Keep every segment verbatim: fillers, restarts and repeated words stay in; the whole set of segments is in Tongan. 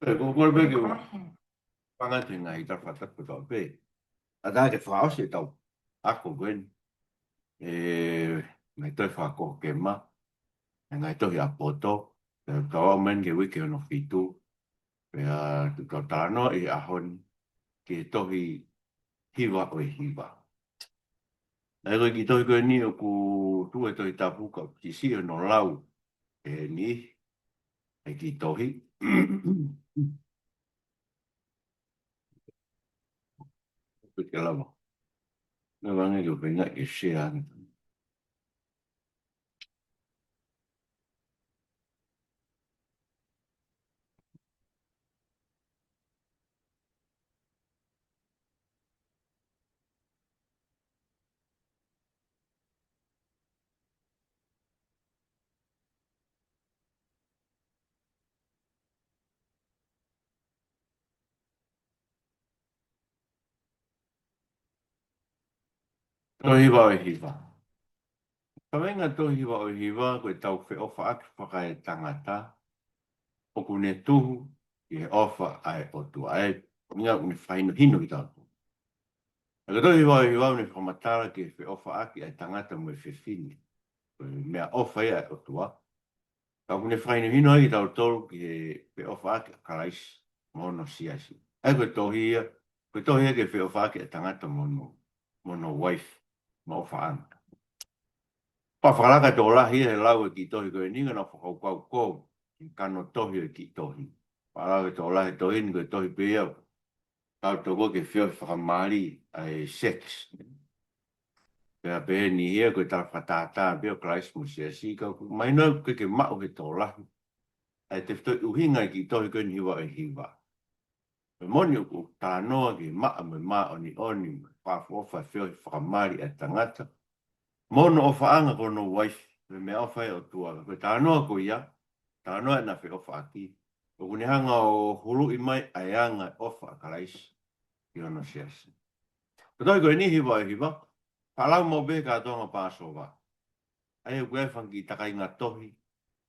Pea ko e kole pē ke u hanga atu he ngaahi tala fakatapu kotoa pē. ʻA ia ke fakaʻosi ʻetau ako ko eni. ʻE, ngaahi tohi fakakokema, ʻe ngaahi tohi ʻa Poto, pea tau aʻu mai ki he uike hono fitu, pea tau talanoa ʻi he ʻaho ni, ki he tohi Hiva ʻo e Hiva. ʻA ia ko e kiʻi tohi ko eni ʻoku tuʻu he Tohi Tapu ka ʻoku siʻisiʻi hono lau ʻe he niʻihi e kiʻi tohi. Pea ke lava. Lava ange ke u feinga ke share ange. Tohi Hiva ʻo e Hiva. Kaveinga Tohi Hiva ʻo e Hiva, ko ʻetau feʻofaʻaki fakaetangata ʻoku ne tuhu ʻi he ʻofa ʻa e ʻOtua, ʻa e ʻuhinga ʻoku ne fakahinohino kitautolu. Ka ko e Tohi Hiva ʻo e Hiva ʻoku ne fakamatala ki he feʻofaʻaki ʻa e tangata mo e fefine. Ko e meʻaʻofa ia ʻa e ʻOtua. Ka ʻoku ne fakahinohino ai kitautolu ki he feʻofaʻaki ʻa Kalaisi mo hono siasi. ʻA ia ko e tohi ia, ko e tohi ia ki he feʻofaʻaki ʻa e tangata mo hono, mo hono uaifi, mo e ʻofaʻanga. Pea fakalaka e tokolahi ia he lau e kiʻi tohi ko eni, ka naʻa ku fakakaukau ko e kano tohi ʻo e kiʻi tohi. Pea lau e tokolahi e tohi ni ko e tohi pē ia ʻoku tau toko ke feohi fakamali ʻa e sex. Pea pehē ni ia ko e tala fakatātā pē ʻo Kalaisi mo e siasi, ka ʻoku mahino ʻoku ʻikai ke maʻu he tokolahi ʻa e tefitoʻi ʻuhinga e kiʻi tohi ko eni Hiva ʻo e Hiva. Pea moʻoni ʻoku talanoa ki he maʻa mo e māʻoniʻoni, mo e fakaʻofoʻofa e feohi fakamali ʻa e tangata mo hono ʻofaʻanga ko hono uaifi, mo e meʻaʻofa ʻa e ʻOtua. Ka ko e talanoa ko ia, talanoa ʻena feʻofaʻaki, ʻoku ne hanga ʻo huluʻi mai ʻa e anga e ʻofa ʻa Kalaisi ki hono siasi. Ko e tohi ko eni Hiva ʻo e Hiva, faʻa lau maʻu pē he kātoanga Pāsova. ʻA ia ʻoku ʻi ai e fanga kiʻi takainga tohi,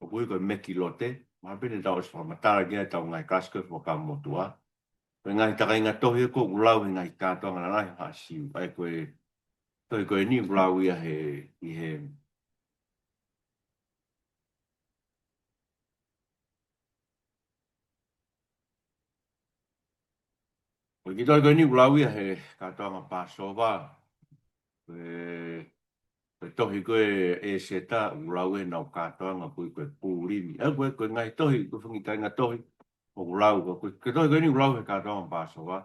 ʻoku ui ko e Mekilote, mahalo pē ne tau ʻosi fakamatala ki ai ʻetau ngaahi kalasi ko ē Fuakava Motuʻa. Ko e ngaahi takainga tohi ko ē ʻoku lau he ngaahi kātoanga lalahi ʻa Siu. ʻA ia ko e tohi ko eni ʻoku lau ia he, ʻi he, ko e kiʻi tohi ko eni ʻoku lau ia he kātoanga Pāsova. Ko e, ko e tohi ko ē ʻEseta ʻoku lau ia he ʻenau kātoanga ko ē ko e Pulimi. ʻA ia ko e, ko e ngaahi tohi, ko e fanga kiʻi takainga tohi ʻoku lau, ko e, ko e tohi ko eni ʻoku lau he kātoanga Pāsova.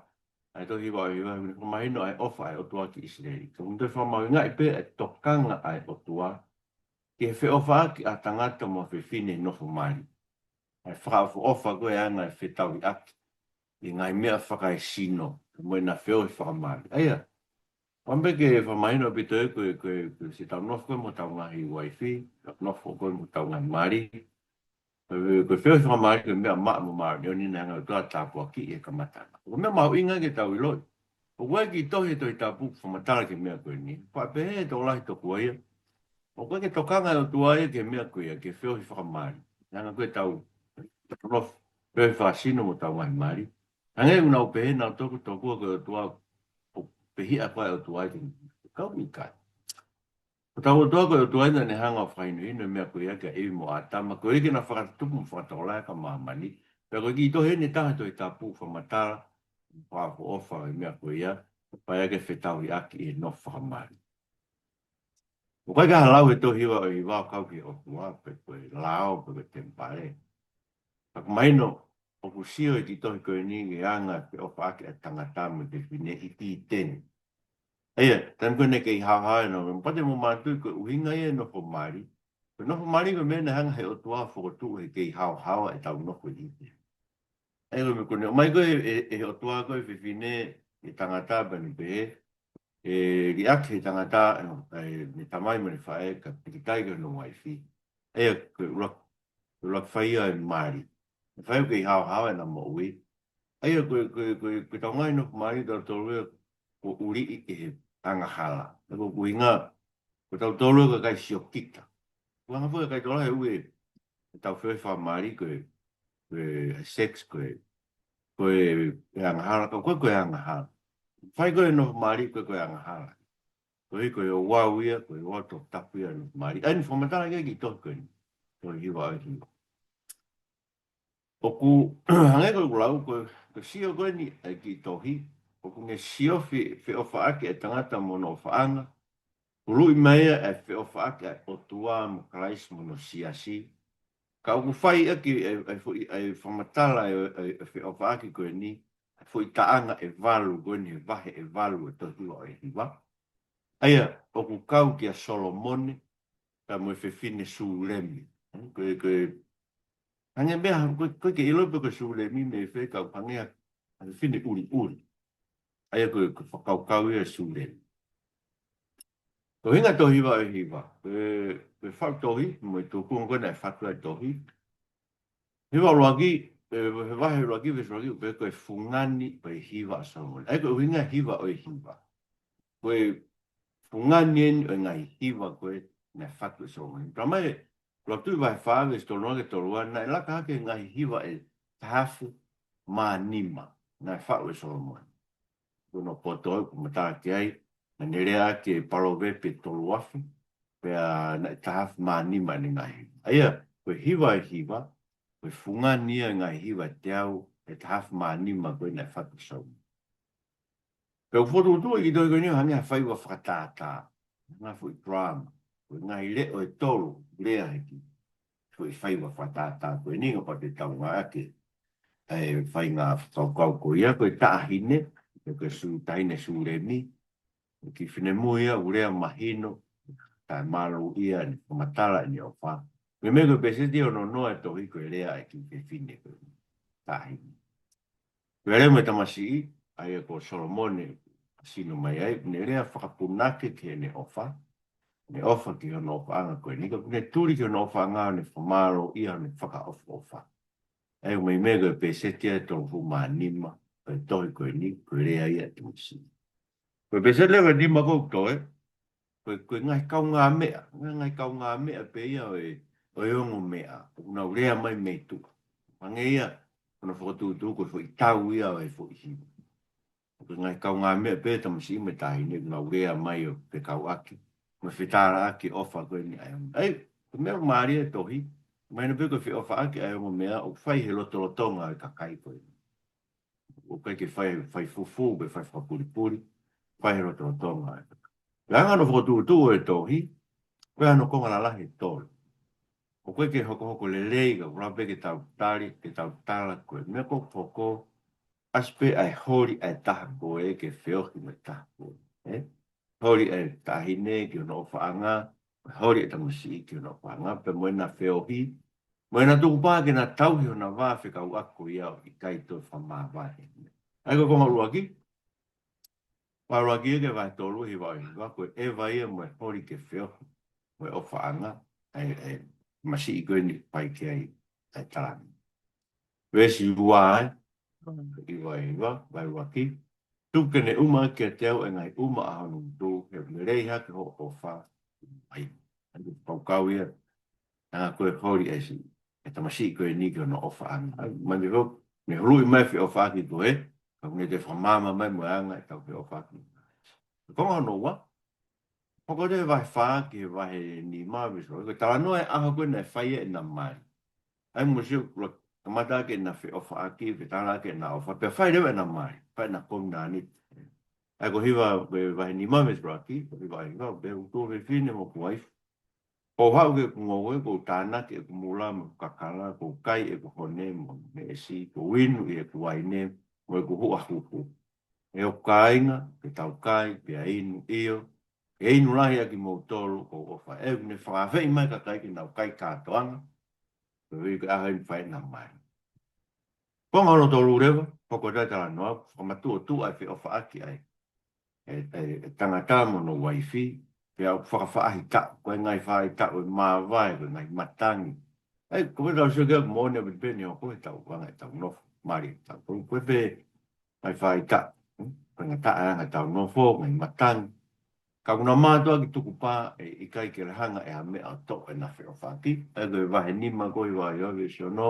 ʻA e Tohi Hiva ʻo e Hiva, ʻoku ne fakamahino ʻa e ʻofa ʻa e ʻOtua ki ʻIsileli. Ka ʻoku ne toe fakamahuʻingaʻi pē ʻa e tokanga ʻa e ʻOtua ki he feʻofaʻaki ʻa e tangata mo e fefine he nofo mali. ʻA e fakaʻofoʻofa ko ē anga e fetauhiʻaki ʻi he ngaahi meʻa fakaesino, mo ʻena feohi fakamali. ʻA ia, ʻoku ou pehē ke fakamahino ʻaupito ē ko e, ko e, ko e siʻetau nofo ko ē mo hotau ngaahi uaifi, nofo ko ē mo hotau ngaahi mali. Ko e, ko e feohi fakamali ko e meʻa maʻa mo māʻoniʻoni naʻe hanga ʻe he ʻOtua ʻo tāpuakiʻi he kamataʻanga. Ko e meʻa mahuʻinga ke tau ʻiloʻi, ʻoku ʻi ai e kiʻi tohi he Tohi Tapu ʻoku fakamatala ki he meʻa ko eni. Pea pehē ʻe he tokolahi tokua ia, ʻoku ʻikai ke tokanga e ʻOtua ia ki he meʻa ko ia, ki he feohi fakamali. Naʻe hanga ko ē ʻetau nofo, feohi fakasino mo hotau ngaahi mali. Hangē ʻoku nau pehē nautolu tokua ko e ʻOtua, ʻoku pehiʻa ko ē ʻa e ʻOtua ia ki he kau ʻikai. Ko hotau ʻOtua ko e ʻOtua ia naʻa ne hanga ʻo fakahinohino e meʻa ko ia kia ʻIvi mo ʻĀtama, koeʻuhi ke na fakatupu mo fakatokolahi ʻa māmani. Pea ko e kiʻi tohi eni ʻe taha he Tohi Tapu ʻoku fakamatala, fakaʻofoʻofa e meʻa ko ia, pea ʻi ai e fetauhiʻaki ʻi he nofo fakamali. ʻOku ʻikai ke ʻi ai ha lau he Tohi Hiva ʻo e Hiva ʻo kau ki he ʻOtua, pe ko e lao, pe ko e temipale. Ka ʻoku mahino, ʻoku sio e kiʻi tohi ko eni ki he anga e feʻofaʻaki ʻa e tangata mo e fefine ʻi ʻĪteni. ʻA ia, taimi ko ē naʻe kei haohaoa ʻenau, pea te mou manatuʻi ko e ʻuhinga ia e nofo mali. Ko e nofo mali ko e meʻa naʻe hanga ʻe he ʻOtua ʻo fokotuʻu he kei haohaoa ʻetau nofo ʻi ʻĪteni. ʻA ia ko e meʻa ko eni, ʻomai ko ē ʻe, ʻe, ʻe he ʻOtua ko ē e fefine, ʻe tangata pea ne pehē, ʻe liʻaki ʻe he tangata, ʻe, ʻe, ʻene tamai mo ʻene faʻē, kae pīkitai ki hono uaifi. ʻA ia ko e ʻuluaki, ko e ʻuluaki fai ia e mali. Naʻe fai ʻoku kei haohaoa ʻena moʻui. ʻA ia ko e, ko e, ko e, ko ʻetau ngaahi nofo mali ʻatautolu ia ʻoku ʻuliʻi ʻe he angahala. Ko e ʻuhinga, ko tautolu ia ko e kakai siokita. Ko e anga foki e kakai tokolahi ʻoku ui ʻetau feohi fakamali ko e, ko e sex ko e, ko e, e angahala, ka ko e, ko e angahala. Fai ko e nofo mali, ko e, ko e angahala. Ko e, ko e ouau ia, ko e ouau toputapu ia nofo mali. ʻA ia naʻe fakamatala ki ai e kiʻi tohi ko eni. Tohi Hiva ʻo e Hiva. ʻOku, hangē ko ʻeku lau, ko, ko e sio ko eni ʻa e kiʻi tohi, ʻoku ne siofi feʻofaʻaki e tangata mo hono ʻofaʻanga, ʻuluʻi mai ia e feʻofaʻaki ʻa e ʻOtua mo Kalaisi mo hono siasi. Ka ʻoku fai ʻaki e, e foʻi, e fakamatala e, e, e feʻofaʻaki ko eni, e foʻi taʻanga ʻe valu ko eni, he vahe ʻe valu e tohi Hiva ʻo e Hiva. ʻA ia, ʻoku kau kia Solomone, ka mo e fefine Sulemi. Ko e, ko e, hangē meʻa, ko e, ko e ke ʻilo pe ko Sulemi mei fē, ka hangē ha, ha fefine ʻuliʻuli. ʻA ia ko e, ko e fakakaukau ia Sulemi. Ko e ʻuhinga tohi Hiva ʻo e Hiva. Ko e, ko e faʻu tohi, mo e tuʻunga ko ē naʻe fatu ai e tohi. Hiva ʻuluaki, e, he vahe ʻuluaki, veesi ʻuluaki, ʻoku pehē ko e fungani ʻo e hiva ʻa Solomone. ʻA ia ko e ʻuhinga Hiva ʻo e Hiva. Ko e fungani eni ʻo e ngaahi hiva ko ē naʻe fatu ʻe Solomone. Talamai, Lotu ʻi vahe fā veesi tolu noa ki he tolu ua, naʻe laka hake e ngaahi hiva ʻe taha afe mā nima naʻe faʻu ʻe Solomone. Ko hono poto ʻoku matala ki ai, naʻa ne lea ki he Palōvepi ʻe tolu afe, pea naʻe taha afe mā nima ʻene ngaahi hiva. ʻA ia, ko e Hiva ʻo e Hiva, ko e fungani ia e ngaahi hiva ʻe teau ʻe taha afe mā nima ko ē naʻe fatu ʻe Solomone. Pea ʻoku fokotuʻutuʻu e kiʻi tohi ko eni ʻo hangē ha faiva fakatātā. Ngaahi foʻi drama. Ko e ngaahi leʻo ʻe tolu, lea heki. Foʻi faiva fakatātā ko eni, kapau te tau ngāueʻaki e faʻahinga fakakaukau ko ia, ko e taʻahine, ko e Su-, taʻahine Sulemi, ko e kiʻi finemui ia, ʻoku lea mahino, taʻemālō ia, ʻene fakamatala ʻene ʻofa. Meimei ko e pēseti hono noa e tohi ko e lea e kiʻi fefine ko e taʻahine. Ko e lea mo e tamasiʻi, ʻa ia ko Solomone, ʻa sino mai ai, ne lea fakapunake ki heʻene ʻofa, ne ʻofa ki hono ʻofaʻanga ko eni, ka ʻoku ne tuli ki hono ʻofaʻanga, ʻo ne fakamālō ia, ʻo ne fakaʻofoʻofa. ʻA ia meimei ko e pēseti ʻe tolungofulu mā nima, ko e tohi ko eni, ko e lea ia e tamasiʻi. Ko e pēseti leva ʻe nima ko ē ʻoku toe, ko e, ko e ngaahi kaungāmeʻa, ngaahi, ngaahi kaungāmeʻa pē ia ʻo e, ʻo e ongo meʻa, ʻoku nau lea mai mei tuʻa. Hangē ia, ko hono fokotuʻutuʻu ko e foʻi tau ia ʻo e foʻi hiva. Ko e ngaahi kaungāmeʻa pē tamasiʻi mo e taʻahine, ʻoku nau lea mai ʻo fekauʻaki, mo e fetaulaki ʻofa ko eni ʻa e ongo. ʻA ia, ko e meʻa mālie e tohi, mahino pē ko e feʻofaʻaki ʻa e ongo meʻa, ʻoku fai he lotolotonga ʻo e kakai ko ē. ʻOku ʻikai ke fai, fai fufū, pe fai fakapulipuli, fai he lotolotonga. Ko e anga hono fokotuʻutuʻu ʻo e tohi, ko e anga hono konga lalahi ʻe tolu. ʻOku ʻikai ke hokohoko lelei, ka ʻoku lava pē ke tau tali, ke tau tala ko e meʻa ko ē ʻoku hoko, ʻasi pē ʻa e holi ʻa e taha ko ē ke feohi mo e taha ko ē. Ē? Holi ʻa e taʻahine ki hono ʻofaʻanga, holi ʻa e tamasiʻi ki hono ʻofaʻanga, pea mo ʻena feohi, mo ʻena tukupā ke na tauhi hona vā fekauʻaki ko ia ʻo ʻikai toe fakamāvae. ʻA ia ko e konga ʻuluaki, vahe ʻuluaki ia ki he vahe tolu Hiva ʻo e Hiva, ko e ʻeva ia mo e holi ke feohi mo e ʻofaʻanga, ʻa e, ʻa e masiʻi ko eni pai ki ai ʻa e talani. Veesi ua, ē? Hiva ʻo e Hiva, vahe ʻuluaki. Tuku ke ne ʻuma kiate au e ngaahi ʻuma ʻa hono ngutu, he ʻoku lelei hake hoʻo ʻofa. ʻA ia, ʻa ia ko e kaukau ia. Anga ko e holi ʻa e siʻi, e tamasiʻi ko eni ki hono ʻofaʻanga. ʻA ia, mai mei fē, ne huluʻi mai feʻofaʻaki ko ē, ka ʻoku ne toe fakamaama mai mo e anga ʻetau feʻofaʻaki. Konga hono ua, hoko atu he vahe fā ki he vahe nima, veesi ua, ko e talanoa e ʻaho ko ē naʻe fai ai ʻena mali. ʻA ia mou sio, kamata ʻaki ʻena feʻofaʻaki, fetaulaki ʻena ʻofa, pea fai leva ʻena mali, fai ʻena kovinānite. ʻA ia ko e Hiva, ko e vahe nima veesi ʻuluaki, ko e Hiva ʻo e Hiva, pea u tuofefine mo hoku uaifi. Kuo u haʻu ki heʻeku ngoue, kuo u tānaki ʻeku mula mo ʻeku kakala, kuo u kai ʻeku hone mo e meʻesi, kuo u inu ʻi heʻeku uaine mo ʻeku huʻa huhu. ʻE hoku kāinga, ke tau kai, pea inu, ʻio, ke inu lahi ʻa kimoutolu, kuo u ʻofa. ʻOku ne fakaafeʻi mai e kakai ke nau kai kātoanga, koeʻuhi ko e ʻaho ʻe fai ai ʻena mali. Konga hono tolu leva, hoko atu e talanoa, fakamatuʻotuʻa e feʻofaʻaki ʻa e, e, e, e tangata mo hono uaifi, pea ʻoku fakafaʻahitaʻu, ko e ngaahi faʻahitaʻu ʻe māvae, ko e ngaahi matangi. ʻA ia, ko e meʻa tau sio ki ai ʻoku moʻoni ʻaupito pē ʻene hoko he tau anga ʻetau nofo, mali ʻetau. Ko e, ko e pē ngaahi faʻahitaʻu, hm? Ko e ngataʻanga ʻetau nofo, ngaahi matangi. Ka ʻoku na mātuʻaki tukupā, ʻe ʻikai ke lehanga ʻe ha meʻa ʻo toʻo ʻena feʻofaʻaki. ʻA ia ko e vahe nima ko ē Hiva ʻo e Hiva veesi ono.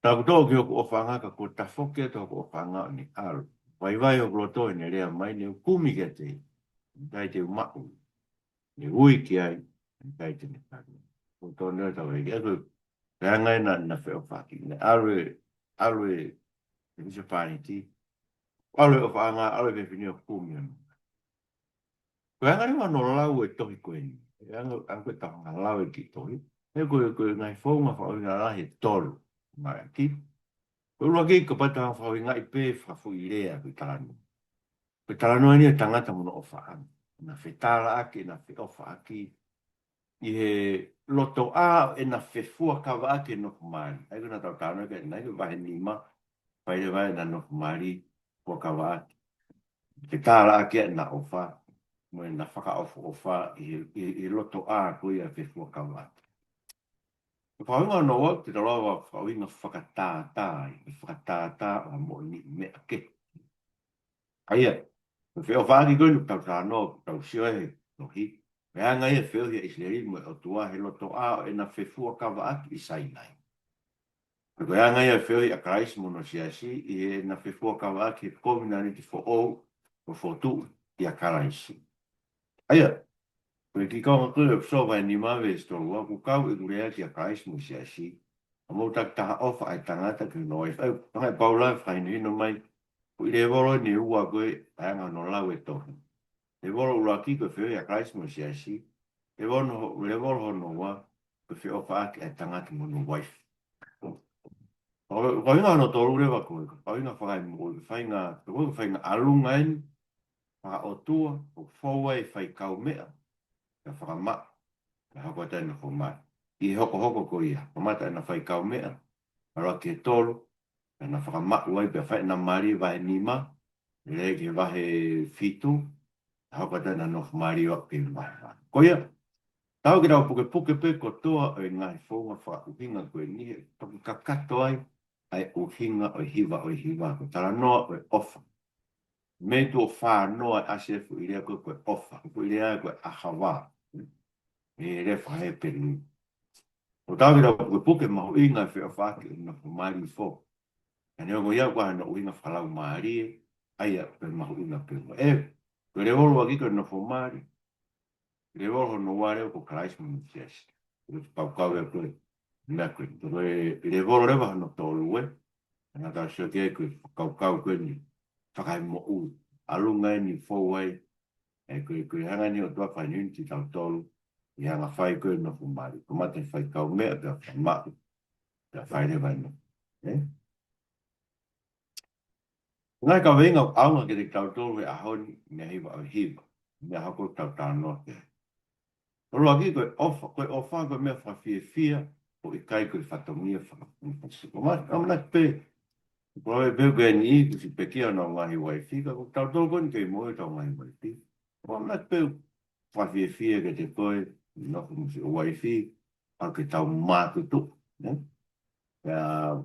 Tau toʻo ki hoku ʻofaʻanga ka kuo tafoki atu hoku ʻofaʻanga ʻo ne ʻalu. Vaivai hoku loto heʻene lea mai, ne u kumi kiate ia. ʻIkai te u maʻu. Ne u ui ki ai, ʻikai te ne kau. Ko tonu ʻetau ʻEiki, ʻa ia ko e anga ena naʻa ne feʻofaʻaki. Ne ʻalu e, ʻalu e, e husepāniti. ʻAlu e ʻofaʻanga, ʻalu e efiafi ni ʻo kumi ʻo ne. Ko e anga leva hono lau e tohi ko eni. E anga, anga ko e tau hanga lau e kiʻi tohi. He ko e, ko e ngaahi founga fakaʻuhinga lahi ʻe tolu. Mai ʻaki. Ko e ʻuluaki, kapau te tau fakaʻuhingaʻi pē fakafoʻi lea ko e talanoa. Ko e talanoa eni ʻo e tangata mo hono ʻofaʻanga. Naʻa ne fetaulaki, naʻa ne feʻofaʻaki. ʻI he lotoʻā ʻo ʻena fefuakavaʻaki e nofo mali. ʻA ia ko ʻena tau talanoa ki ai ʻanenai ko e vahe nima, fai leva ʻena nofo mali, fuakavaʻaki. Fetaulaki ʻena ʻofa, mo ʻena fakaʻofoʻofa ʻi he, ʻi, ʻi he lotoʻā ko ia fefuakavaʻaki. Ko e fakaʻuhinga hono ua, te tau lava fakaʻuhinga fakatātā, ʻi he fakatātā ʻo ha moʻoniʻi meʻa kehe. ʻA ia, ko e feʻofaʻaki ko eni ʻoku tau talanoa, ʻoku tau sio ai he tohi. Ko e anga ia e feohi ʻa ʻIsileli mo e ʻOtua he lotoʻā ʻo ʻena fefuakavaʻaki ʻi Sainai. Ko e anga ia e feohi ʻa Kalaisi mo hono siasi ʻi heʻena fefuakavaʻaki he kovinānite foʻou kuo fokotuʻu ʻia Kalaisi. ʻA ia, ko e kiʻi konga ko ē ʻEfesō vahe nima veesi tolu ua, kuo kau ʻeku lea kia Kalaisi mo e siasi, ʻa mou taki taha ʻofa ʻa e tangata ki hono uaifi. ʻA ia, hanga ʻe Paula ʻo fakahinohino mai, ko e lēvolo eni ʻe ua ko ē ʻa e anga hono lau e tohi. Lēvolo ʻuluaki ko e feohi ʻa Kalaisi mo e siasi, lēvolo ho-, lēvolo hono ua, ko e feʻofaʻaki ʻa e tangata mo hono uaifi. Ko e, ko e ʻuhinga hono tolu leva ko e, ko e ʻuhinga fakaemoʻui, ko e faʻahinga, ko e faʻahinga ʻalunga eni, fakaʻotua, ʻoku fou ai e fai kaumeʻa, kae fakamaʻu, kae hoko atu ai ʻena nofo mali. ʻI he hokohoko ko ia, kamata ʻena fai kaumeʻa, ʻalu ki he tolu, pea na fakamaʻu ai, pea fai ʻena mali vahe nima, lele ki he vahe fitu, kae hoko atu ai ʻena nofo mali ʻo aʻu ki he vahe fā. Ko ia, tau ke tau pukepuke pē kotoa ʻo e ngaahi founga fakaʻuhinga ko eni he toki kakato ai, ʻa e ʻuhinga ʻo e hiva ʻo e hiva, ko e talanoa ʻo e ʻofa. Mei tuʻo fā noa ʻa e ʻasi e foʻi lea ko ē ko e ʻofa, foʻi lea ko e ʻahavā. ʻI he lea faka-Hepelū. ʻOku tau ke tau pukepuke mahuʻinga e feʻofaʻaki ʻo e nofo mali foki. Ka neongo ia ko hono ʻuhinga fakalaumālie, ʻa ia ko e mahuʻinga pē mo e. Ko e lēvolo ʻuluaki ko e nofo mali. Lēvolo hono ua leva ko Kalaisi mo hono siasi. Ko e fakakaukau ia ko ē, meʻa ko ē. Ko e lēvolo leva hono tolu ē. Naʻa tau sio ki ai ko e fakakaukau ko eni. Fakaemoʻui. ʻAlunga eni fou ai. ʻE ko e, ko e hanga eni ʻOtua ʻo fai eni kitautolu. ʻI he anga fai ko ē nofo mali. Kamata fai kaumeʻa pea fakamaʻu. Pea fai leva eni. Ē? Ngaahi kaveinga ʻoku ʻaonga kiate kitautolu he ʻaho ni, meʻa hiva ʻo e hiva, meʻa hoko ʻoku tau talanoa ki ai. ʻUluaki ko e ʻofa, ko e ʻofa ko e meʻa fakafiefia, ʻoku ʻikai ko e fatongia faka-, fakafiefia. Ko ma-, ʻamanaki pē, ko e pehē ko eni ʻoku ʻosi pekia hono ngaahi uaifi, ka ko kitautolu ko eni kei moʻui ʻetau ngaahi uaifi. ʻOku ʻamanaki pē, fakafiefia kiate koe, nofo mo siʻo uaifi, ʻa ke tau mātuʻaki, nē? Pea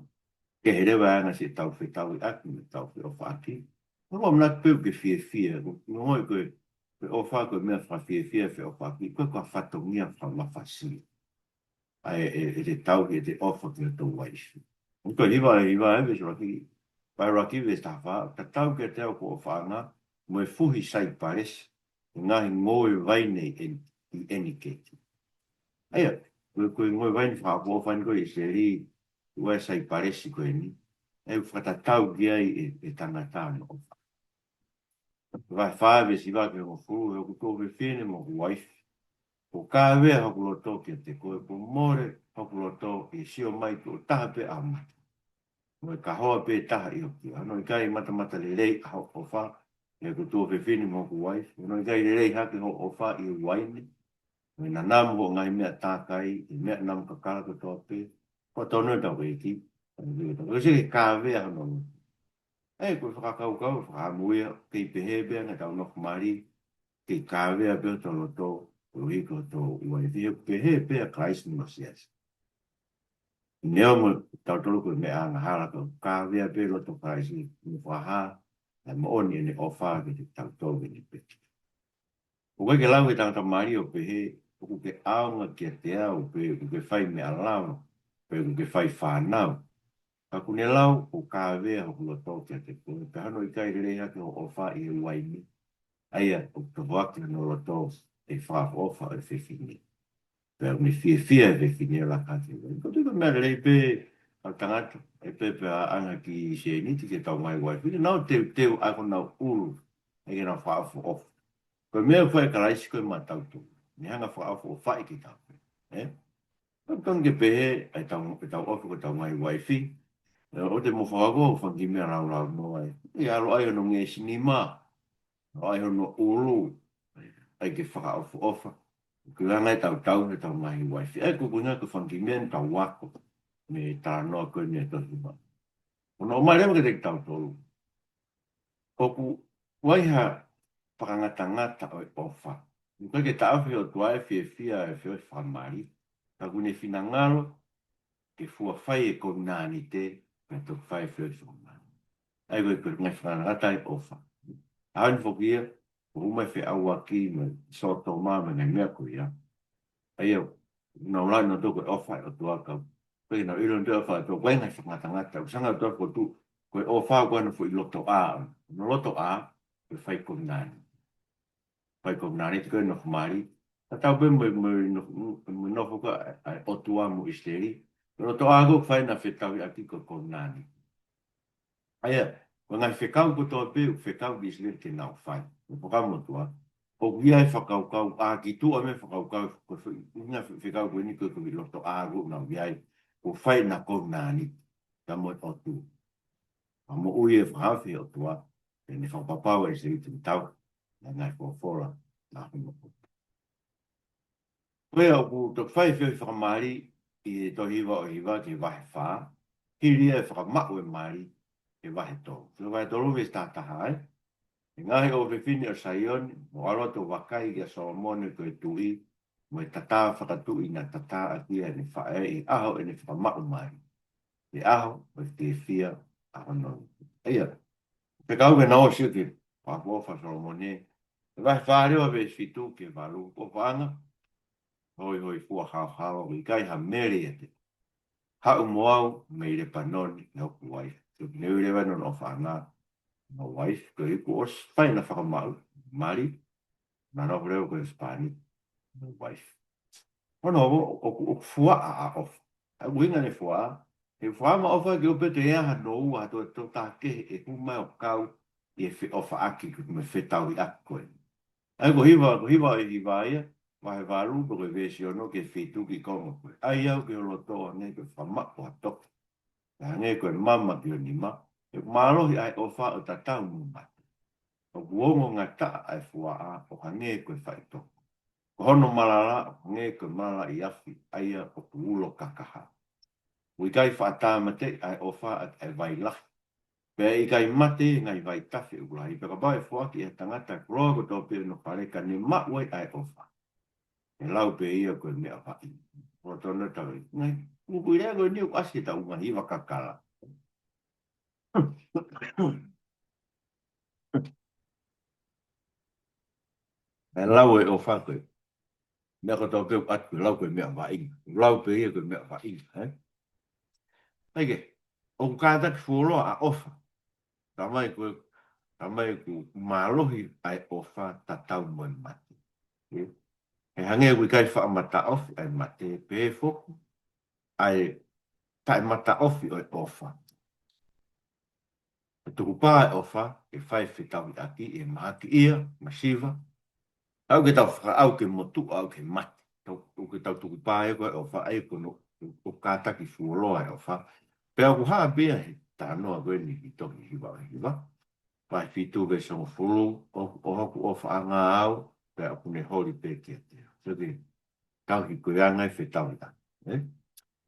kehe leva ʻa e anga siʻetau fetauhiʻaki, mo ʻetau feʻofaʻaki. ʻOku ʻamanaki pē ke fiefia, ʻoku ngoi ko e, ko e ʻofa ko e meʻa fakafiefia feʻofaʻaki, ko e ko e fatongia fakamafasi. ʻA e, ʻe, ʻe te tauhi, ʻe te ʻofa ki hoto uaifi. Ko e hiva, hiva, ʻe veesi ʻuluaki, vahe ʻuluaki veesi taha fā, tatau kiate au ko e ʻofaʻanga, mo e fuhi saipalesi, ʻi he ngaahi ngoue vaine ʻi ʻEni-, ʻi ʻEniketi. ʻA ia, ko e, ko e ngoue vaine fakaʻofoʻofa eni ko ē ʻi ʻIsileli, ʻa e saipalesi ko eni, ʻoku fakatatau ki ai e, e tangata ʻoku nofo. Vahe fā veesi hiva ki he hongofulu, he ʻoku tuofefine mo hoku uaifi. ʻOku kavea hoku loto kiate koe, ʻoku mole hoku loto ʻi he sio mai tuʻo taha pē ʻa ho mata. Mo e kahoa pē taha ʻi ho kia. Hono ʻikai matamatalelei ʻa hoʻo ʻofa, he ʻoku tuofefine mo hoku uaifi. Hono ʻikai lelei hake hoʻo ʻofa ʻi he uaine. Mo e nanamu hoʻo ngaahi meʻa tākai, ʻi he meʻa namu kakala kotoa pē. Ko e tonu ʻetau ʻEiki. Ko e sio ki he kavea hono loto. ʻE, ko e fakakaukau, fakaʻamu ia, kei pehē pē ʻa ʻetau nofo mali, kei kavea pē hoto loto, koeʻuhi ko hoto uaifi, he pehē pē ʻa Kalaisi mo hono siasi. Neongo ʻetau tolu ko e meʻa angahala ka kavea pē loto Kalaisi mo fakahā ʻa e moʻoni ʻene ʻofa kiate kitautolu ʻi he peti. ʻOku ʻikai ke lau ʻe he tangata mali ʻo pehē, ʻoku ke ʻaonga kiate au, pe ʻoku ke fai meʻa lava, pe ʻoku ke fai fānau. Ka ʻoku ne lau ʻoku kavea hoku loto kiate koe, pea hono ʻikai lelei hake hoʻo ʻofa ʻi he uaine, ʻa ia ʻoku tohoaki hono loto ʻi he fakaʻofoʻofa ʻo e fefine. Pea ʻoku ne fiefia e fefine ʻo laka hake. Ko e tui ko e meʻa lelei pē ʻa e tangata, ʻe pehē pē ʻa e ʻaʻanga ki he sēniti ki heʻetau ngaahi uaifi, ke nau teuteu ʻaki honau ʻulu, ʻa ia ke nau fakaʻofoʻofa. Ko e meʻa ʻoku fai ʻe Kalaisi ko e maʻatautolu. Ne hanga ʻo fakaʻofoʻofaʻi kitautolu. Ē? Totonu ke pehē ʻetau, ʻetau ʻofa ki heʻetau ngaahi uaifi. Ē, ʻoua te mou fakakaukau ko e fanga kiʻi meʻa laulau noa ia. ʻE ʻalu ai hono ngeʻesi nima, ʻalu ai hono ʻulu, ʻai ke fakaʻofoʻofa. Ko e anga ʻetau tauhi ʻetau ngaahi uaifi. ʻA ia ko e ʻuhinga ko e fanga kiʻi meʻa ʻoku tau ako mei he talanoa ko eni ʻa e Tohi Tapu. ʻOku ne ʻomai leva kiate kitautolu ʻoku ʻi ai ha fakangatangata ʻo e ʻofa. ʻOku ʻikai ke taʻofi ʻe he ʻOtua e fiefia ʻo e feohi fakamali, ka ʻoku ne finangalo ke fua fai e kovinānite, pea toki fai e feohi fakamali. ʻA ia ko e, ko e ngaahi fakangatangata ʻo e ʻofa. ʻAho ni foki ia, ʻoku hū mai e feʻauaki mo e Sōtoma mo e ngaahi meʻa ko ia. ʻA ia, nau lau nautolu ko e ʻofa ʻa e ʻOtua ka ʻoku ʻikai ke nau ʻilo nautolu e ʻofa ʻa e ʻOtua, ko e ngaahi fakangatangata, ʻoku sanga ʻOtua fotu, ko e ʻofa ko hono foʻi lotoʻā, hono lotoʻā, ko e fai kovinānite. Fai kovinānite ko e nofo mali, tatau pē mo e, mo e nofo, mo e nofo ko ia ʻa e ʻOtua mo ʻIsileli, ko e lotoʻā ko ē ʻoku fai ai ʻena fetauhiʻaki ko e kovinānite. ʻA ia, ko e ngaahi fekau kotoa pē, ʻoku fekau ki ʻIsileli ke nau fai. Mo e fakamotuʻa, ʻoku ʻi ai e fakakaukau, ʻa ki tuʻa mo e fakakaukau, ko e foʻi, ʻuhinga fe-, fekau ko eni ko e, ko e lotoʻā ʻoku nau ʻi ai, ʻoku fai ʻena kovinānite, ka mo e ʻOtua. Ka moʻui e fakahaofi ʻe he ʻOtua, ʻene fakapapau ʻa ʻIsileli ke tau, ʻa e ngaahi folofola, ʻa hono ʻOtua. Ko ia ʻoku toki fai e feohi fakamali ʻi he Tohi Hiva ʻo e Hiva ki he vahe fā, hili ia e fakamaʻu e mali ki he vahe tolu. Ko e vahe tolu veesi taha taha ai. ʻE ngaahi ʻofefine ʻo Saione, mou ʻalu atu ʻo vakai kia Solomone ko e tuʻi, mo e tatā fakatuʻi naʻe tatā ʻaki ia ʻe heʻene faʻē ʻi he ʻaho ʻene fakamaʻu mali. ʻI he ʻaho ʻo e fiefia ʻa hono loto. ʻA ia, fekau ke nau ʻosi ke fakaʻofoʻofa ʻa Solomone. ʻI he vahe fā leva veesi fitu ki he valu, ʻofaʻanga, hoihoifua haohaoa, ʻoku ʻikai ha mele ʻiate koe. Haʻu mo au mei Lepanoni ʻe hoku uaifi. Ko e ʻuhinga leva ʻena ʻofaʻanga, hono uaifi, ko e ʻuhi kuo ʻosi fai ʻena fakamaʻu mali, naʻa na ʻofa leva ko e husepāniti, hono uaifi. Hono ʻoku, ʻoku, ʻoku fuaʻa ʻa e ʻofa. ʻA ia ko e ʻuhinga ʻene fuaʻa, he fuaʻa mo e ʻofa ke ʻoua pē te ʻi ai hano ua, ha tokotaha kehe ʻe hū mai ʻo kau ʻi he feʻofaʻaki mo e fetauhiʻaki ko ē. ʻA ia ko e Hiva, ko e Hiva ʻo e Hiva ia, vahe valu, ko e veesi ono ki he fitu ki he konga ko ē. ʻAi au ki ho loto ʻo hangē ko e fakamaʻu ʻo ha toke, pea hangē ko e mama ki ho nima, he ʻoku mālohi ʻa e ʻofa ʻo tatau mo e mate. ʻOku ongongataʻa ʻa e fuaʻa ʻo hangē ko e faʻitoka. Ko hono malala ʻo hangē ko e malala ʻi he afi, ʻa ia ʻoku ulo kakaha. ʻOku ʻikai faʻa tāmateʻi ʻa e ʻofa ʻaki ʻa e vai lahi, pea ʻe ʻikai mate ʻi he ngaahi vaitafe ʻoku lahi. Pea kapau ʻe foaki ʻe he tangata e koloa kotoa pē ʻo hono fale ka ne maʻu ai ʻa e ʻofa, ʻe lau pē ia ko e meʻa vaʻinga. ʻOku totonu ke tau ʻi ai. Ngaahi, ʻoku ʻi ai ko eni ʻoku ʻasi ʻetau ngaahi hiva kakala. ʻE lau e ʻofa ko e meʻa kotoa pē ʻoku ʻasi, lau ko e meʻa vaʻinga. Lau pē ia ko e meʻa vaʻinga, ē? ʻA ia ke, ʻoku kātaki fuoloa ʻa e ʻofa. Talamai ko e, talamai ʻoku mālohi ʻa e ʻofa tatau mo e mate. Ē? He hangē ʻoku ʻikai faʻa mataʻofi ʻa e mate, pehē foki ʻa e taʻemataʻofi ʻo e ʻofa. ʻE tukupā e ʻofa, ʻe fai e fetauhiʻaki, ʻe mahakiʻia, masiva. ʻOku ʻikai ke tau fakaʻau ke motuʻa, ʻoku ʻikai ke mate. Tau, ʻoku ʻikai ke tau tukupā ia ko e ʻofa, ʻa ia ko hono, ʻoku kātaki fuoloa e ʻofa. Pea ʻoku hā pē ia he talanoa ko eni ʻi he Tohi Hiva ʻo e Hiva. Vahe fitu veesi hongofulu, ʻo, ʻo hoku ʻofaʻanga au, pea ʻoku ne holi pē kiate au. Sio ki he tauhi ko e anga e fetauhiʻaki, ē?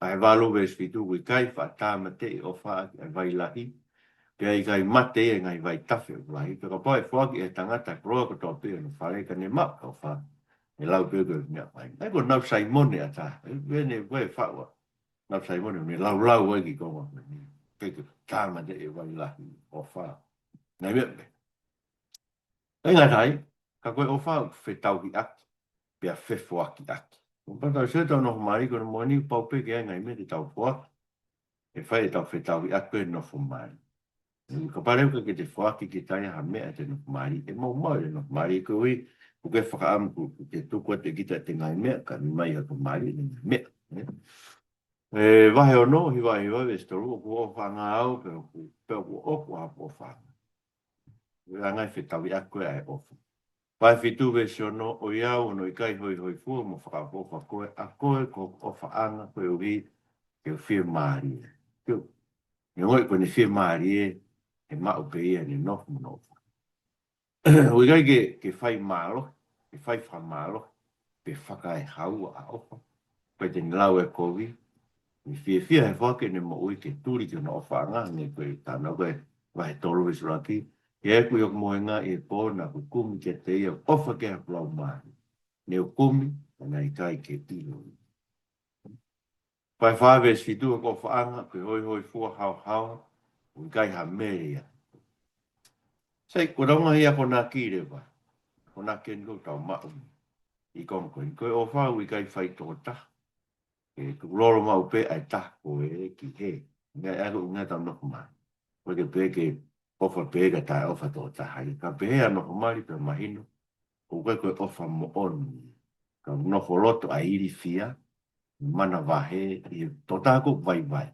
Vahe valu veesi fitu, ʻoku ʻikai faʻa tāmateʻi e ʻofa ʻaki ʻa e vai lahi, pea ʻe ʻikai mate ia ʻi he ngaahi vaitafe ʻoku lahi. Pea kapau ʻe foaki ʻe he tangata e koloa kotoa pē ʻo hono fale ka ne maʻu e ʻofa, ʻe lau pē ko e meʻa vaʻinga. ʻA ia ko Nau Saimone ʻatā, ē, ʻene, ko e faʻu ʻa Nau Saimone, ne laulau ai ki he konga ko eni. ʻIkai ke tāmateʻi e vai lahi, ʻofa. Ngaahi meʻa pē. ʻIkai ngata ai, ka ko e ʻofa ʻoku fetauhiʻaki, pea fefoakiʻaki. Ko e pātau sio ʻetau nofo mali ko eni moʻoni, pau pē ke ʻi ai e ngaahi meʻa te tau foaki. ʻe fai ʻetau fetauhiʻaki ko e nofo mali. Kapau leva ʻoku ʻikai ke te foaki ki ai ha meʻa ʻi heʻete nofo mali, ʻe maumau ʻete nofo mali. Koeʻuhi, ʻoku ke fakaʻamu ʻoku ke tuku atu ʻe kita ʻete ngaahi meʻa, ka ʻomai ʻe hoto mali ʻete ngaahi meʻa, ē? ʻE, vahe ono, hiva hiva, veesi tolu, ʻOku ʻofaʻanga au, pea ʻoku, pea ʻoku ʻoʻoku ʻa hoku ʻofaʻanga. ʻA e ngaahi fetauhiʻaki ko ē ʻa e ʻofa. Vahe fitu, veesi ono, ʻOiauē, hono ʻikai hoihoifua mo fakaʻofoʻofa koe, ʻa koe ko hoku ʻofaʻanga, koeʻuhi ke u fiemālie. Kiu. Neongo ko ʻene fiemālie, ʻe maʻu pē ia ʻene nofo mo hono ʻofa. ʻOku ʻikai ke, ke fai mālohi, ke fai fakamālohi, pe fakaehaua ʻa e ʻofa. Pea te ne lau e kovi, ne fiefia he foaki ʻene moʻui ke tuli ki hono ʻofaʻanga, ne ko e tana ko e vahe tolu veesi ʻuluaki. He ʻoku ʻi hoku mohenga ʻi he pō naʻa ku kumi kiate ia, ʻofa ki ai hoku laumālie. Ne u kumi, ka naʻe ʻikai ke ʻilo ia. Vahe fā veesi fitu, Ko e ʻofaʻanga, ko e hoihoifua haohaoa, ʻoku ʻikai ha mele ia. Sai, ko e lau ngaahi akonaki leva. Akonaki eni ʻoku tau maʻu ʻi he konga ko eni. Ko e ʻofa ʻoku ʻikai fai toko taha. ʻE tukulolo maʻu pē ʻa e taha ko ē ki he. Meʻa ʻa e ʻuhinga ʻetau nofo mali. ʻOku ʻikai ke pehē ke ʻofa pē ka taʻeʻofa toko taha ia. Ka pehē ʻa e nofo mali pea mahino ʻoku ʻikai ko e ʻofa moʻoni. Ka nofo loto ʻa e ilifia, manavahē, ʻi he toko taha ʻoku vaivai.